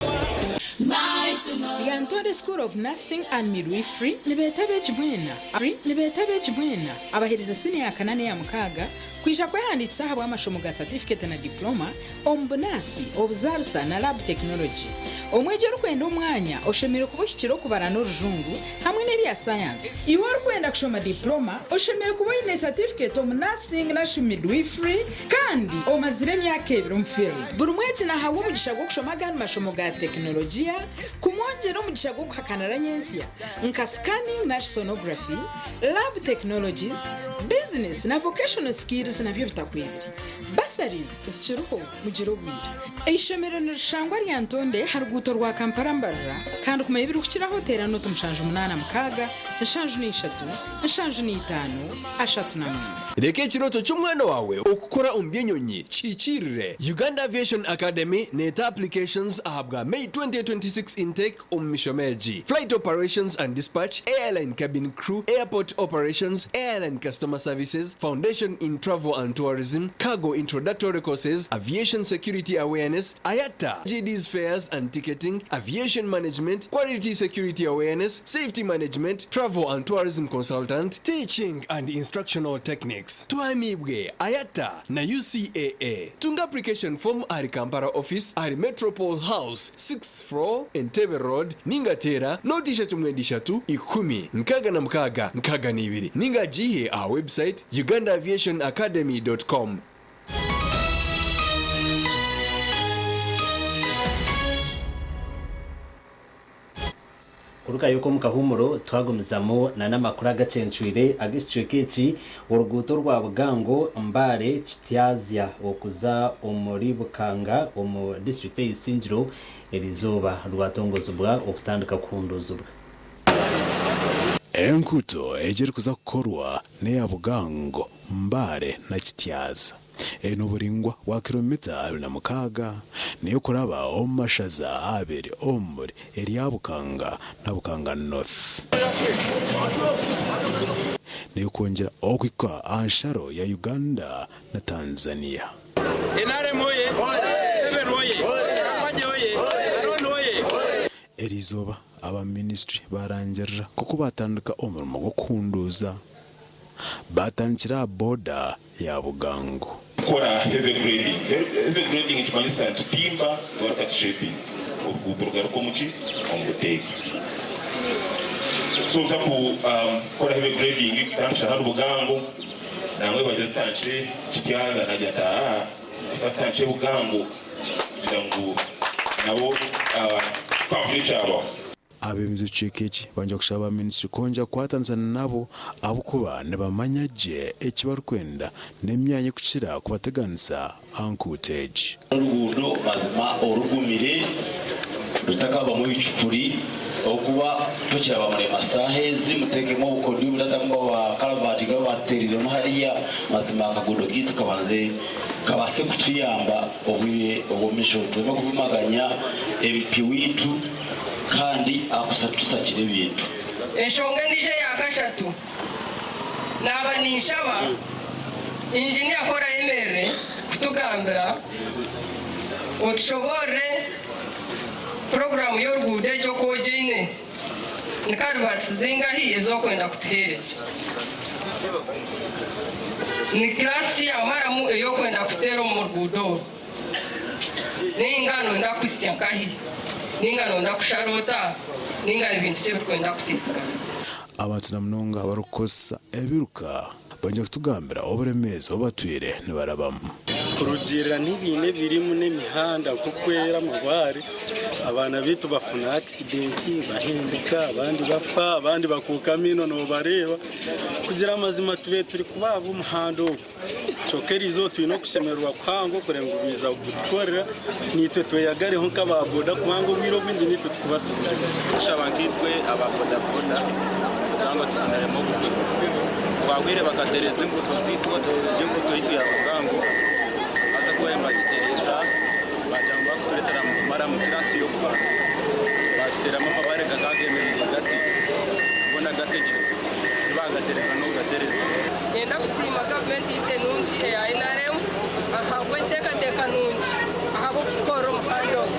Lyantonde School of Nursing and Midwifery nibeeta abeegi mwena nibeeta abeegi mwena abaherize siniya ya kana n'eya mukaaga kwija kwehandiikisa ahabw'amashomo ga satifiketi na diploma omu bunaasi, obuzaarisa na lab technology. Omwegi orikwenda omwanya oshemereire kuba ohikire okubara n'orujungu hamwe n'ebya sayansi. Iwe orikwenda kushoma diploma oshemereire kuba oine satifiketi omu nursing narishi midwifery kandi omazire emyaka ebiri omu field. Buri mwegi nahabwa omugisha gw'okushoma agandi mashomo ga tekinologiya kumwongyera omugisha gw'okuhakanira nyentsya nka scanning nari sonography, lab technologies, business na vocational skills nabyo bitakwebire. Bursaries zikiriho mugire obwire. Eishomero nirishangwa Lyantonde aha ruguuto rwa Kampala Mbarara kandi kumanya ebirikukiraho teera nooti 786 73 39. Reka ekirooto ky'omwana waawe okukora omu by'enyonyi kihikiirire. Uganda Aviation Academy neeta applications ahabwa May 2026 intake omu mishomo egi, Flight Operations and Dispatch, Airline Cabin Crew, Airport Operations, Airline Customer Services, Foundation in Travel and Tourism, Cargo Introductory Courses, Aviation Security Awareness, IATA, GD's Fares and Ticketing, Aviation Management, Quality Security Awareness, Safety Management, Travel and Tourism Consultant, Teaching and Instructional Techniques. Tuhamibwe IATA na UCAA. Tunga application form ahari Kampala office ahari Metropole House, 6th floor, Entebbe Road, ninga teera nooti 3 3 10 66 62 ninga agiihe aha website ugandaaviationacademy.com. Kurugayo omu kahuumuro twagumizamu n'amakuru agacencwire ag'ekicweka eki, oruguuto orwa Bugango, Mbale, Kityazya okuza omuri Bukanga omu disiturikiti eya Isingiro eriizooba rwatongozibwa okutandika kuhunduuzibwa. Enguuto egi erikuza kukorwa n'eya Bugango, Mbale na Kityaza. Eine oburaingwa bwa kiromita 26 n'eyokuraba omu mashaza abiri omuri erya Bukanga na Bukanga North. N'eyokwongyera okuhika aha nsharo ya Uganda na Tanzania. NRM oye! Museveni oye! Kangwagye oye! Aron oye! Eriizooba aba minisitule baarangirira nk'oku baatandika omurimo gw'okuhunduuza. Baatandikira aha boda ya Bugango. Kukora heavy grading. Heavy grading nikimanyisa nitutimba tugaruka tushepinga oruguuto rugaruka omu ki? Omu buteeka. So nituza kukora heavy grading tutandikire hanu Bugango nangwa bagira tutandikire Kityaza nagira ati aa reka tutandikire Bugango kugira ngu nabo twakugira ekyabaho. Abeebembezi b'ekicweka eki bangire kushaba ba minisitule kwongyera kukwatanisa nabo ahabw'okuba nibamanya gye eki barikwenda n'emyanya erikukira kubateganisa aha nkuuto egi. Oruguudo mazima orugumire rutakabamu ebicupuri ahabw'okuba tokiraba murema saaha ezi muteekemu obukodyo mutatamu bwa karavati obu batuteereiremu hariya mazima akaguudo kaitu kabanze kabaase kutuyamba obwire obw'omumaisho tureme kuvumaganya MP waitu kandi akutusakire ebintu. Enshonga endiijo eya kashatu, naaba ninshaba Inginiya ku orayemerere kutugambira otushoboorore puroguraamu y'oruguuto egi oku ogyeine, ni karuvatisi zingahi ezi orikwenda kutuheereza? Ni kiraasi ki ya maramu ei orikwenda kuteera omu ruguuto oru? Nainga nooyenda kuhitsya nkahi? Nainga nooyenda kushara ota? Nainga ni bintu ki ebirikwenda kusiisikara? Abantu na munonga abarikukozesa ebiruka baija kutugambira oburemeezi obu batwire nibarabamu. Kurugiirira n'ebiina ebirimu n'emihanda nk'okwera amabaare, abaana baitu bafuna akisidenti bahendeka, abandi bafa, abandi bakuuka amaino noobareeba. Kugira amazima tubaire turi kubaaba omuhanda ogu kyonka eriizooba twine okushemererwa kuhango kureeba ngu baija kugutukorera naitwe tweyagareho nk'aba boda kubanga obwire obwingi naitwe tukuba tugurimu. Tushaba nkaitwe aba boda boda Bugango tufuniremu obuzibu. Bwahwire bakatereeza enguuto zaitu, egyo enguuto yaitu ya Bugango haza ku baabaire nibagitereeza baagira ngu bakutureetera maramu kiraasi y'okubanza baatuteeramu amabaare gakaba gemereire gati goona gategise tibaagatereeza n'okugatereeza. Niinyenda kusiima gavumenti yaitu enungi eya nrm ahabw'enteekateeka nungi ahabw'okutukorera omuhanda ogu.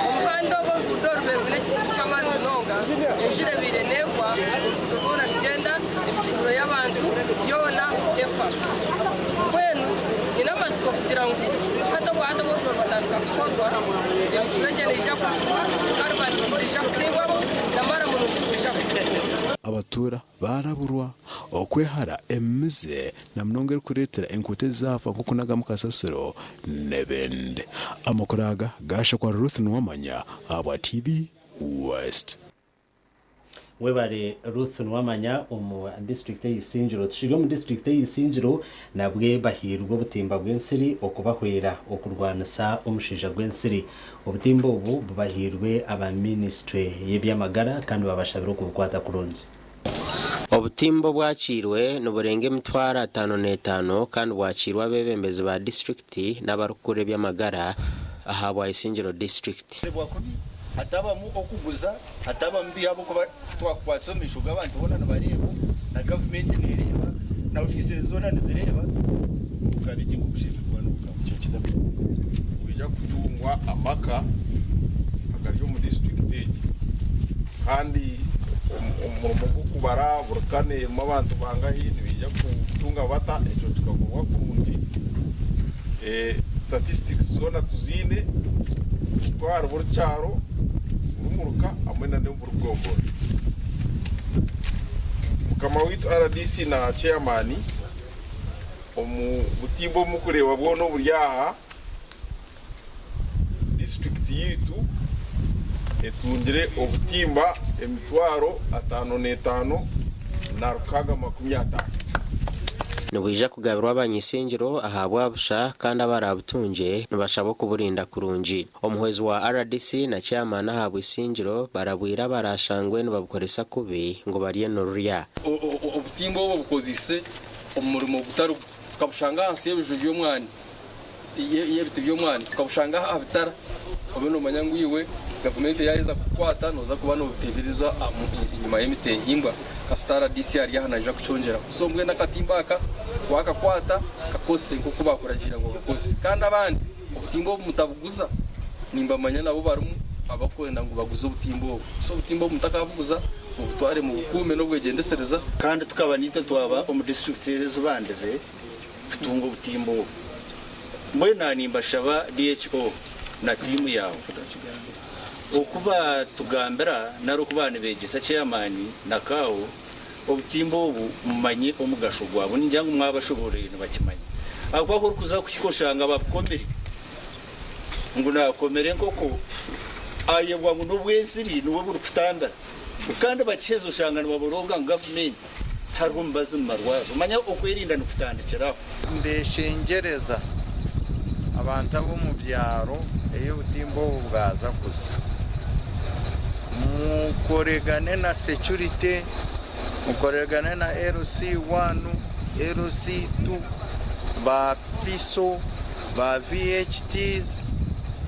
Omuhanda ogu oruguuto oru rwine rwine ekizibu ky'amaani munonga, enjura ebaire neegwa oruguuto rwona rugyenda, emishuuburo y'abantu yoona efa. Mbwenu nyine amatsiko kugira ngu hati obwahati obu oruguuto rwatandika kukorwa, emifuregye neija kugurwa, karuvati niziija kuteebwamu na maramu nungi nitwija kugikora. Abatuura baaraburwa okwehara emize na munonga erikureetera enkuuto ezaafa nk'okunagamu kasasiro n'ebindi. Amakuru aga gaashakwa Ruth Nuwamanya ahabwa TV West. Webare Ruth Nuwamanya omu disiturikiti ey'Isingiro. Tukiri omu disiturikiti ey'Isingiro nabwe bahairwe obutimba bw'ensiri okubahwera okurwanisa omushaija gw'ensiri. Obutimba obu bubahairwe aba minisitule y'eby'amagara kandi babashabire okubukwata kurungi. Obutimba obwakiirwe niburenga emitwaro 55 kandi bwakiirwe abeebembezi ba disiturikiti n'abarikukurira eby'amagara ahabwa Isingiro disiturikiti. Hatabamu okuguza, hatabamu bi ahabw'okuba twakukwatisa omu maisho g'abantu boona nibareeba, na gavumenti neereeba, na ofiisi zoona nizireeba, okabeegye ngu okushemererwa kuba nokukaba. Nikwija kutungwa amaka agari omu disiturikiti egi kandi omurimo gw'okubara buri kana erimu abantu bangahi nibaija kutunga bata ekyo kikakorwa kurungi. Statistics zoona tuziine kuruga ahari buri kyaro, buri muruka hamwe na n'omu buri gomborora. Mukama waitu rdc na chairman omu butimba obu murikureeba bwona oburi aha, disiturikiti yaitu etungire obutimba 556,650. Nibwija kugabirwa abany'ishengyero ahabwa busha kandi abarabutungye nibashabwa okuburinda kurungi. Omuhwezi wa rdc na chairman ahabwa Isingiro barabwire abarashangwe nibabukoresa kubi ngu barye nirurya. Obutimba obu obukozeise omu murimo gutari gwo, tukabushanga ahansi y'ebiju by'omwani, y'ebiti by'omwani, tukabushanga aha bitara, obe noomanya ngu iwe gavumenti yaaheza kukukwata nooza kuba noobuteebereza enyima y'emiteehimbwa. Kasita rdc ari aha naija kukyongyeraho. So mbwenu akatimba aka waakakwata kakozese nk'oku baakuragiira ngu okakozese. Kandi abandi obutimba obu mutabuguza, nimbamanya nabo barimu abarikwenda ngu baguze obutimba obu. So obutimba obu mutakabuguza, mubutware mubukuume n'obwegyendesereza. Kandi tukaba naitwe twaba omu disiturikiti ezibandize kutunga obutimba obu. Mbwenu naaba nimbashaba DHO na tiimu yaawe oku baatugambira nari oku baanibeegyesa chairman na CAO obutimba obu mumanye omugasho gwabwo. Ningira ngu mwabashobooroire nibakimanya ahabw'okuba ku orikuza kuhika oshanga babukomire ngu naakomera enkoko ayebwa ngu n'obwesiri nibwo burikutambira kandi bakiheza oshanga nibaborooga ngu gavumenti tihariho mubazi mu marwariro. Manya okwerinda nikutandikira aho. Nimbeshengyereza abantu ab'omu byaro ei obutimba obu bwaza kuza, mukoregane na security, mukoregane na LC one, LC two, ba PISO, ba VHTs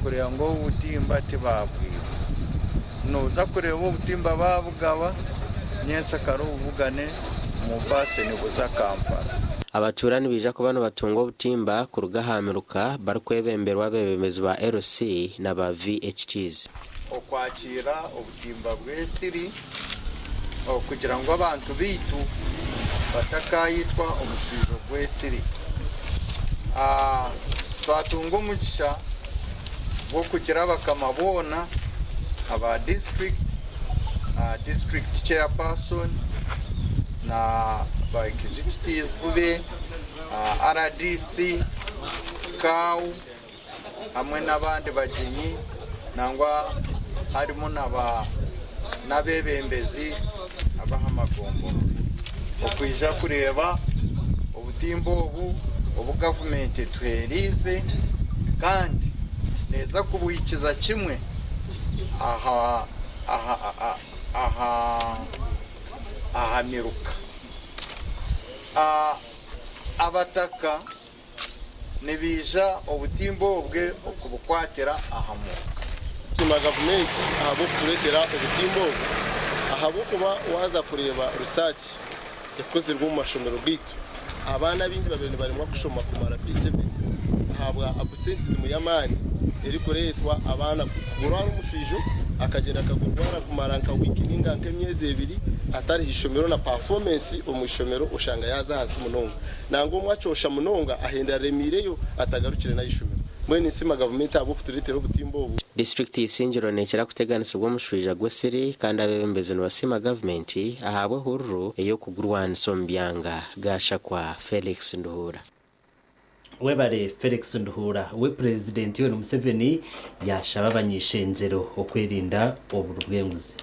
kureba ngu obu butimba tibabwiba. Noza kureeba obutimba babugaba, nyensyakare obubugane omu baasi nibuza Kampala. Abatuura nibaija kuba nibatunga obutimba kuruga aha miruka barikwebemberwa abeebembezi ba LC na ba VHTs. Okwakiira obutimba bw'ensiri okugira ngu abantu baitu batakaayitwa omushwijo gw'ensiri. Twatunga omugisha gw'okugira abakama boona aba disiturikiti, disiturikiti chairperson na ba executive be, rdc, COW hamwe n'abandi bagyenyi nangwa harimu n'abeebembezi ab'aha magombolola okwija kureeba obutimba obu obu gavumenti etuheeriize kandi neeza kubuhikiza kimwe aha aha aha aha aha miruka. Abataka nibaija obutimba obwe okubukwatira aha muruka. Nsiima gavumenti ahabw'okutureetera obutimba obu ahabw'okuba waaza kureeba research ekozirwe omu mashomero gaitu, abaana abaingi babaire nibaremwa kushoma kumara P7 ahabwa absenteeism y'amaani erikureetwa abaana kurwara omushwijo akagyenda akagurwara kumara nka wiiki ninga nk'emyezi ebiri atari h'ishomero na performance omu ishomero oshanga yaaza ahansi munonga. Nangwa omwe akyosha munonga ahenda aremiireyo atagarukire n'ah'ishomero. Mbwenu ninsiima gavumenti ahabw'okutureetera obutimba obu. Disiturikiti y'Isingiro neekira kuteganisibwa omushwija gw'esiri kandi abeebembezi nibasiima gavumenti ahabw'ehururu ey'okugurwanisa omu byanga. Gashakwa Felix Nduhuura. Webare Felix Nduhuura. We Purezidenti Yoweri Museveni yaashaba abany'ishengyero okwerinda oburi bw'enguzi.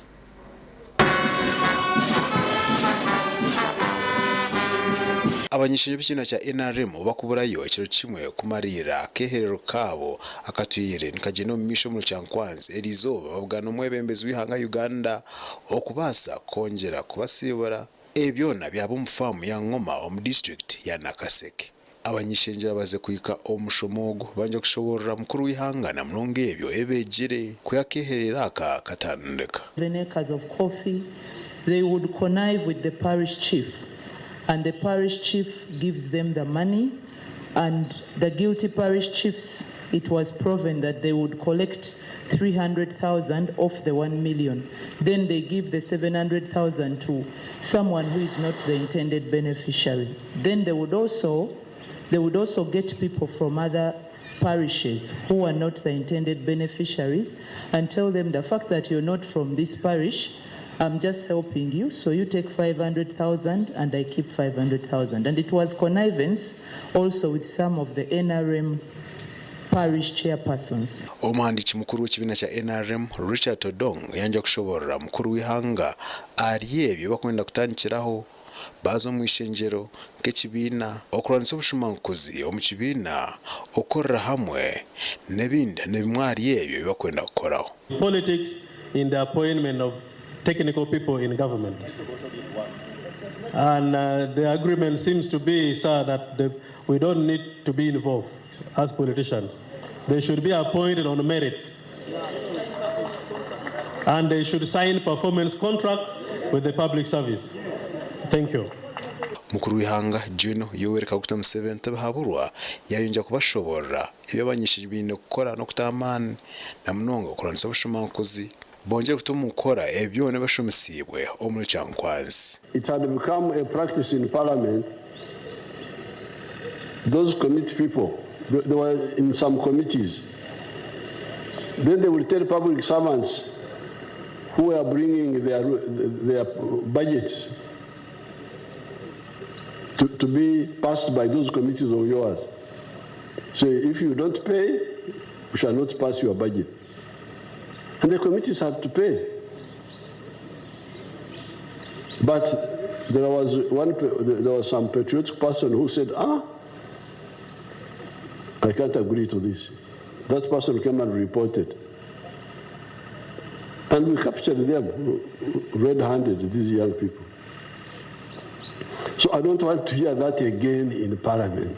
Abany'ishengyero b'ekibiina kya NRM bakuburayo ekiro kimwe kumariira akeeherero kaabo akatwire nikagyenda omu maisho omuri Kyankwanzi eriizooba babugana omwebembezi w'eihanga Uganda okubaasa kwongyera kubasiibura. Ebi byona byaba omu faamu ya Ngoma omu disiturikiti ya Nakaseke. Abany'ishengyero abaze kuhika omu mushomo ogu bangye kushoboorora mukuru w'eihanga na munonga ebyo ebi beegire ku akeeherero aka katandika. Seven acres of coffee, they would connive with the parish chief and the parish chief gives them the money and the guilty parish chiefs it was proven that they would collect 300,000 off the 1 million. Then they give the 700,000 to someone who is not the intended beneficiary. Then they would also they would also get people from other parishes who are not the intended beneficiaries and tell them the fact that you're not from this parish, I'm just helping you, so you take 500,000 and I keep 500,000. And it was connivance also with some of the NRM parish chairpersons. Omuhandiiki mukuru w'ekibiina kya NRM, Richard Todong yangya kushoboorora mukuru w'eihanga ahari ebyo ebi barikwenda kutandikiraho baaza omu ishengyero nk'ekibiina, okurwanisa obushumankuzi omu kibiina, okukorera hamwe n'ebindi n'ebimwe ahari ebyo ebi barikwenda kukoraho. Politics in the appointment of technical people in government. And the agreement seems to be, sir, that we don't need to be involved as politicians. They should be appointed on merit. And they should sign performance contracts with the public service. Thank you. Mukuru w'eihanga Gen. Yoweri Kaguta Museveni Tibuhaburwa yayongyera kubashoborora ebi abany'ishengyero baine kukora n'okutaho amaani na munonga okurwanisa obushumankuzi bongyere kuta omu nkora ebi byona ebashomesiibwe omuri Kyankwanzi. It had become a practice in Parliament. Those committee people, they were in some committees. Then they will tell public servants who were bringing their budgets to be passed by those committees of yours. So if you don't pay, we shall not pass your budget. And the committees had to pay. But there was some patriotic person who said, I can't agree to this. That person came and reported. And we captured them red-handed, these young people. So I don't want to hear that again in Parliament.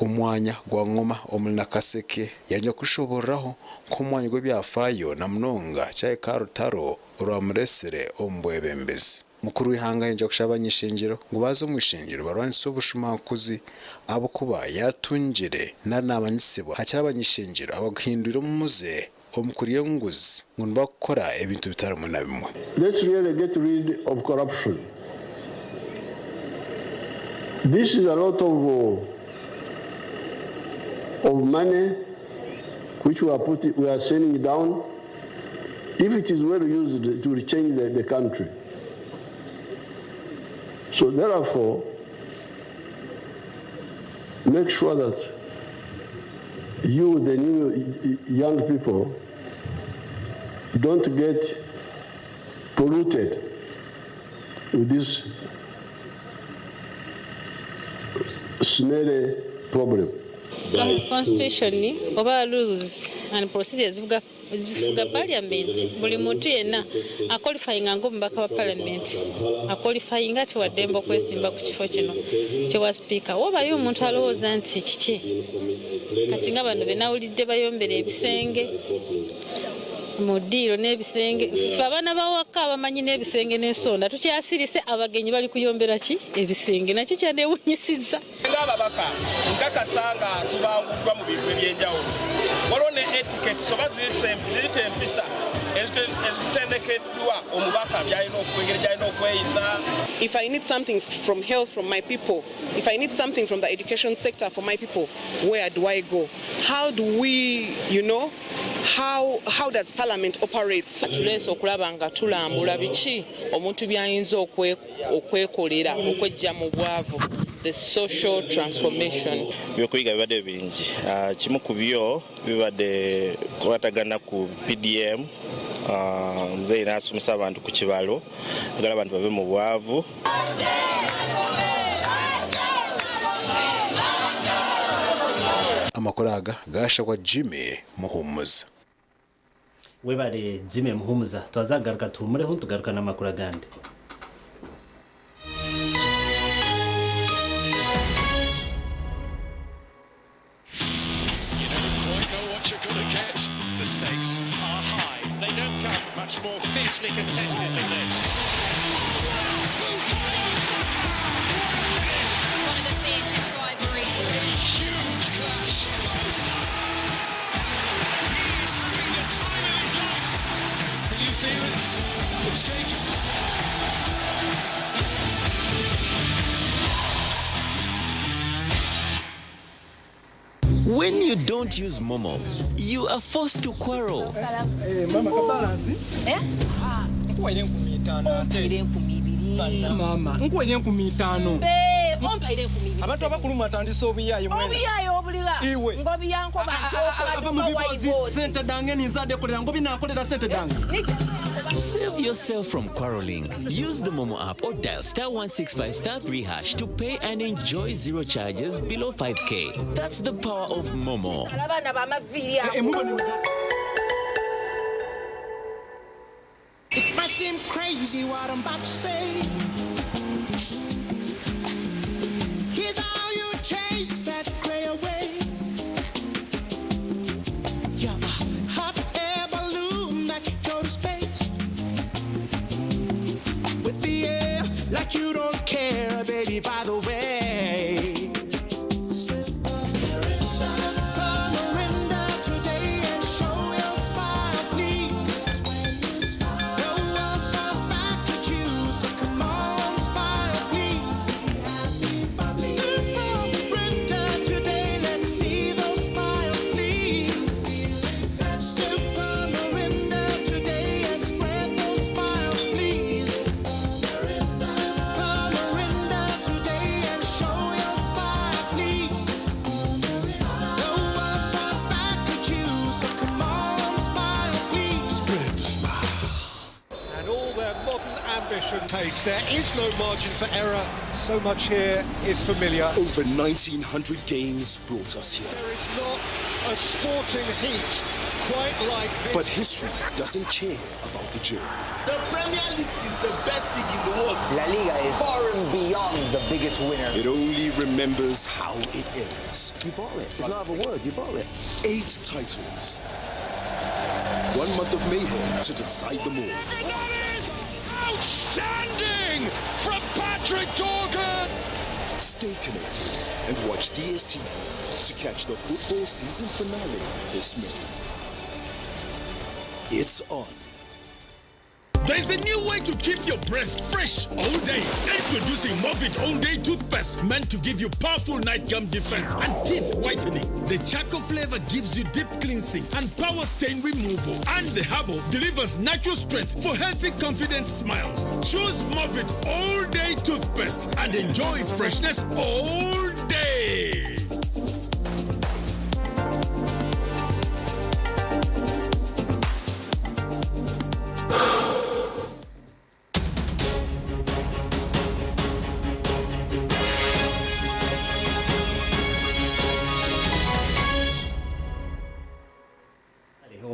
Omwanya gwa Ngoma omuri Nakaseke yangya kushoboororaho nk'omwanya gw'ebyafaayo na munonga kyahika aha rutaro orwamureetsire omu bwebembezi. Mukuru w'eihanga yangya kushaba abany'ishengyero ngu baaze omu ishengyero barwanise obushumankuzi ahabw'okuba yaatungire nari naamanyisibwa hakiri abany'ishengyero abaguhindwire omu muze omu kurya enguzi ngu nibakukora ebintu bitari bimwe na bimwe. Let's really get rid of corruption. This is a lot of money which we are sending down. If it is well used, it will change the country. So therefore, make sure that You, the new young people, don't get polluted with this smelly problem. Constitution oba rules and procedures zifuga zifuga parliament. Buli muntu yenna aqualifyinga ng'omubaka wa parliament aqualifyinga ati waddembe okwesimba ku kifo kino kyewa sipiika. Wobayo omuntu alowooza nti kiki kati nga bano benawulidde bayombera ebisenge mu ddiiro n'ebisenge, ffe abaana bawaka abamanyi n'ebisenge n'ensonda tukyasirise, abagenyi bali kuyombera ki ebisenge, nakyo kyanewunyisizza. Ng'ababaka nkakasa nga tubanguddwa mu bintu ebyenjawulo, waliwo ne etiquettes oba ziyite empisa ezitutendekeddwa omubaka byalina okwengeri gyalina okweyisa. If I need something from health from my people, if I need something from the education sector for my people, where do I go? How do we, you know, how does parliament operate? So tuleese okulaba nga tulambula biki omuntu by'ayinza okwekolera okwejja mu bwavu, the social transformation. Byokuyiga bibadde bingi. Kimu ku byo bibadde kukwatagana ku PDM. Muzeeyi n'asomesa abantu ku kibalo agala abantu bave mu bwavu. Amakuru aga gashakwa Jimmy Muhumuza. Webale Jimmy Muhumuza, twazagaruka tuhumureho tugaruka n'amakuru agandi. You never quite know what you're going to get. The stakes are high. They don't come much more fiercely contested than this. One of the fiercest rivalries. A huge clash. He is having the time of his life. Can you feel it? It's shaking. When you don't use Momo, you are forced to quarrel. Mama kabalansi nkuwaire 50 ate mama nkuwaire 50. Ompaire 20. Abantu abakulu mwatandise obuyayi mwena. Obuyayi obulira Iwe. Ngobiyankoba Ava mu bibozi sente dange ninzadde kolera ngo binankolera sente dange. Save yourself from quarreling. Use the Momo app or dial star 165 star 3 hash to pay and enjoy zero charges below 5K. That's the power of Momo. Abaana bamaviiri ago. It might seem crazy what I'm about to say. Here's how you chase that gray away. You're a hot air balloon that could go to space. With the air, like you don't care, baby, by the way. Sip a Mirinda today and show your smile, please. The world smiles back at you, so come on, smile, please. Sip a Mirinda today, let's see those smiles, please. Sip a Mirinda today and spread those smiles, please. Sip a Mirinda today and show your smile, please. The world smiles back at you, so come on, smile, please. Spread the smile. And all their modern ambition pace. There is no margin for error. So much here is familiar. Over 1,900 games brought us here. There is not a sporting heat quite like this. But history doesn't care about the journey. The Premier League is the best league in the world. La Liga is far and beyond the biggest winner. It only remembers how it ends. You bought it. It's not a word. You bought it. 8 titles. 1 month of mayhem to decide them all. That is outstanding from Patrick Dorgan. Stay connected and watch DSTV to catch the football season finale this May. It's on. There's a new way to keep your breath fresh all day. Introducing Movit All Day Toothpaste, meant to give you powerful night gum defense and teeth whitening. The charcoal flavor gives you deep cleansing and power stain removal. And the herbal delivers natural strength for healthy, confident smiles. Choose Movit All Day Toothpaste and enjoy freshness all day.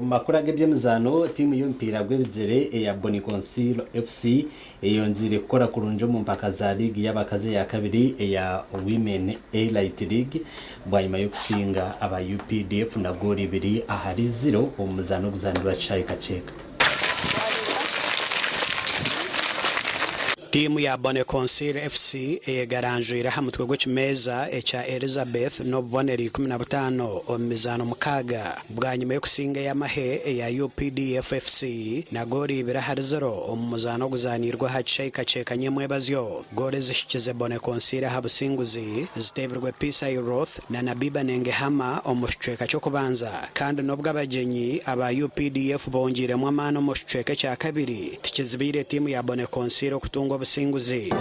Omu makuru ag'ebyemizaano, tiimu y'omupiira gw'ebigyere eya Boni Consil FC eyongiire kukora kurungi omu mpaka za liigi y'abakazi eya kabiri eya Women Elite League bwanyima y'okusinga aba UPDF na goolo 2-0 omu muzaano oguzaanirwe aha kishaayi Kakyeka. Tiimu ya Bone Consil FC eyegaranjwire aha mutwe gw'ekimeeza ekya Elizabeth n'obubonero 15 omu mizaano mukaaga bwanyima y'okusinga ey'amahe eya UPDF FC na goolo 2-0 omu muzaano oguzaaniirwe aha kishaayi Kakyeka nyomwebazyo. Goolo ezihikize Bone Consil aha businguzi ziteebirwe Peace Iroth na Nabiba Nengehama omu kicweka ky'okubanza kandi n'obwo abagyenyi aba UPDF bongiiremu amaani omu kicweka ekya kabiri, tikizibiire tiimu ya Bone Consil okutunga obusinguzi.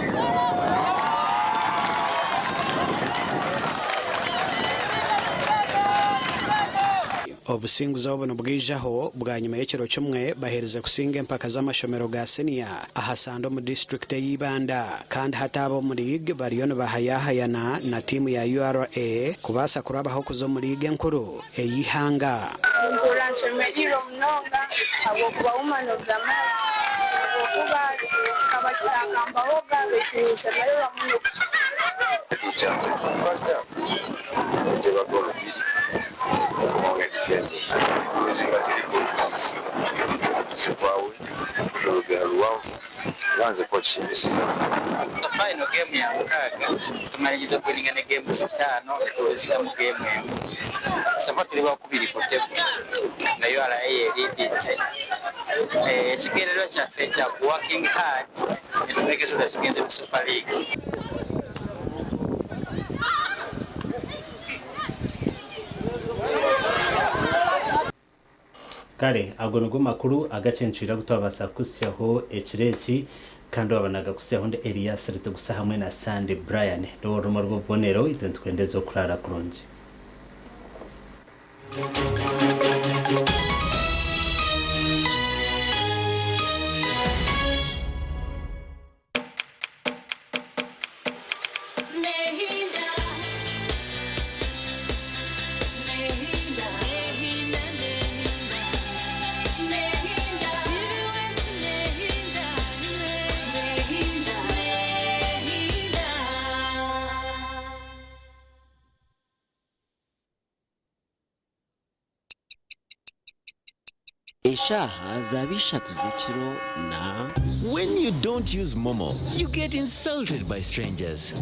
Obusinguzi obu nibwijaho bwanyima y'ekiro kimwe baherize kusinga empaka z'amashomero ga siniya aha Sande omu disiturikiti eya Ibanda. Kandi hati ab'omu liigi bariyo nibahayahayana na tiimu ya URA kubaasa kurabaho kuza omu liigi enkuru ey'eihanga. Nimpurira nshemereirwe munonga ahabw'okuba woman of the match ahabw'okuba kikaba kitakambahoga beitu ninshemererwa muno kukifuna. Two chances in first half okuteeba goolo bbiri okuba nga defending ezisinga ziri goals zikwawe orugero luwanvu era nze coach simbisiza. Final game ya mukaaga tumaliriza okuwininga ne game zitaano netulozingamu game emu. So far tuli wakubiri ku table nga URA yeleadinze. Ekigendererwa kyaffe kya ku working hard netumake sure that tugenze mu Super League. Kare ago nigo makuru agacencwire agu twabaasa kukuhitsyaho ekiro eki, kandi owaaba naagakuhitsyaho ndi Elias Ritugusa hamwe na Sandy Brian. N'orurimi orw'obubonero, itwe nitukwendeza okuraara kurungi. Eshaaha zaaba ishatu z'ekiro na. When you don't use Momo, you get insulted by strangers.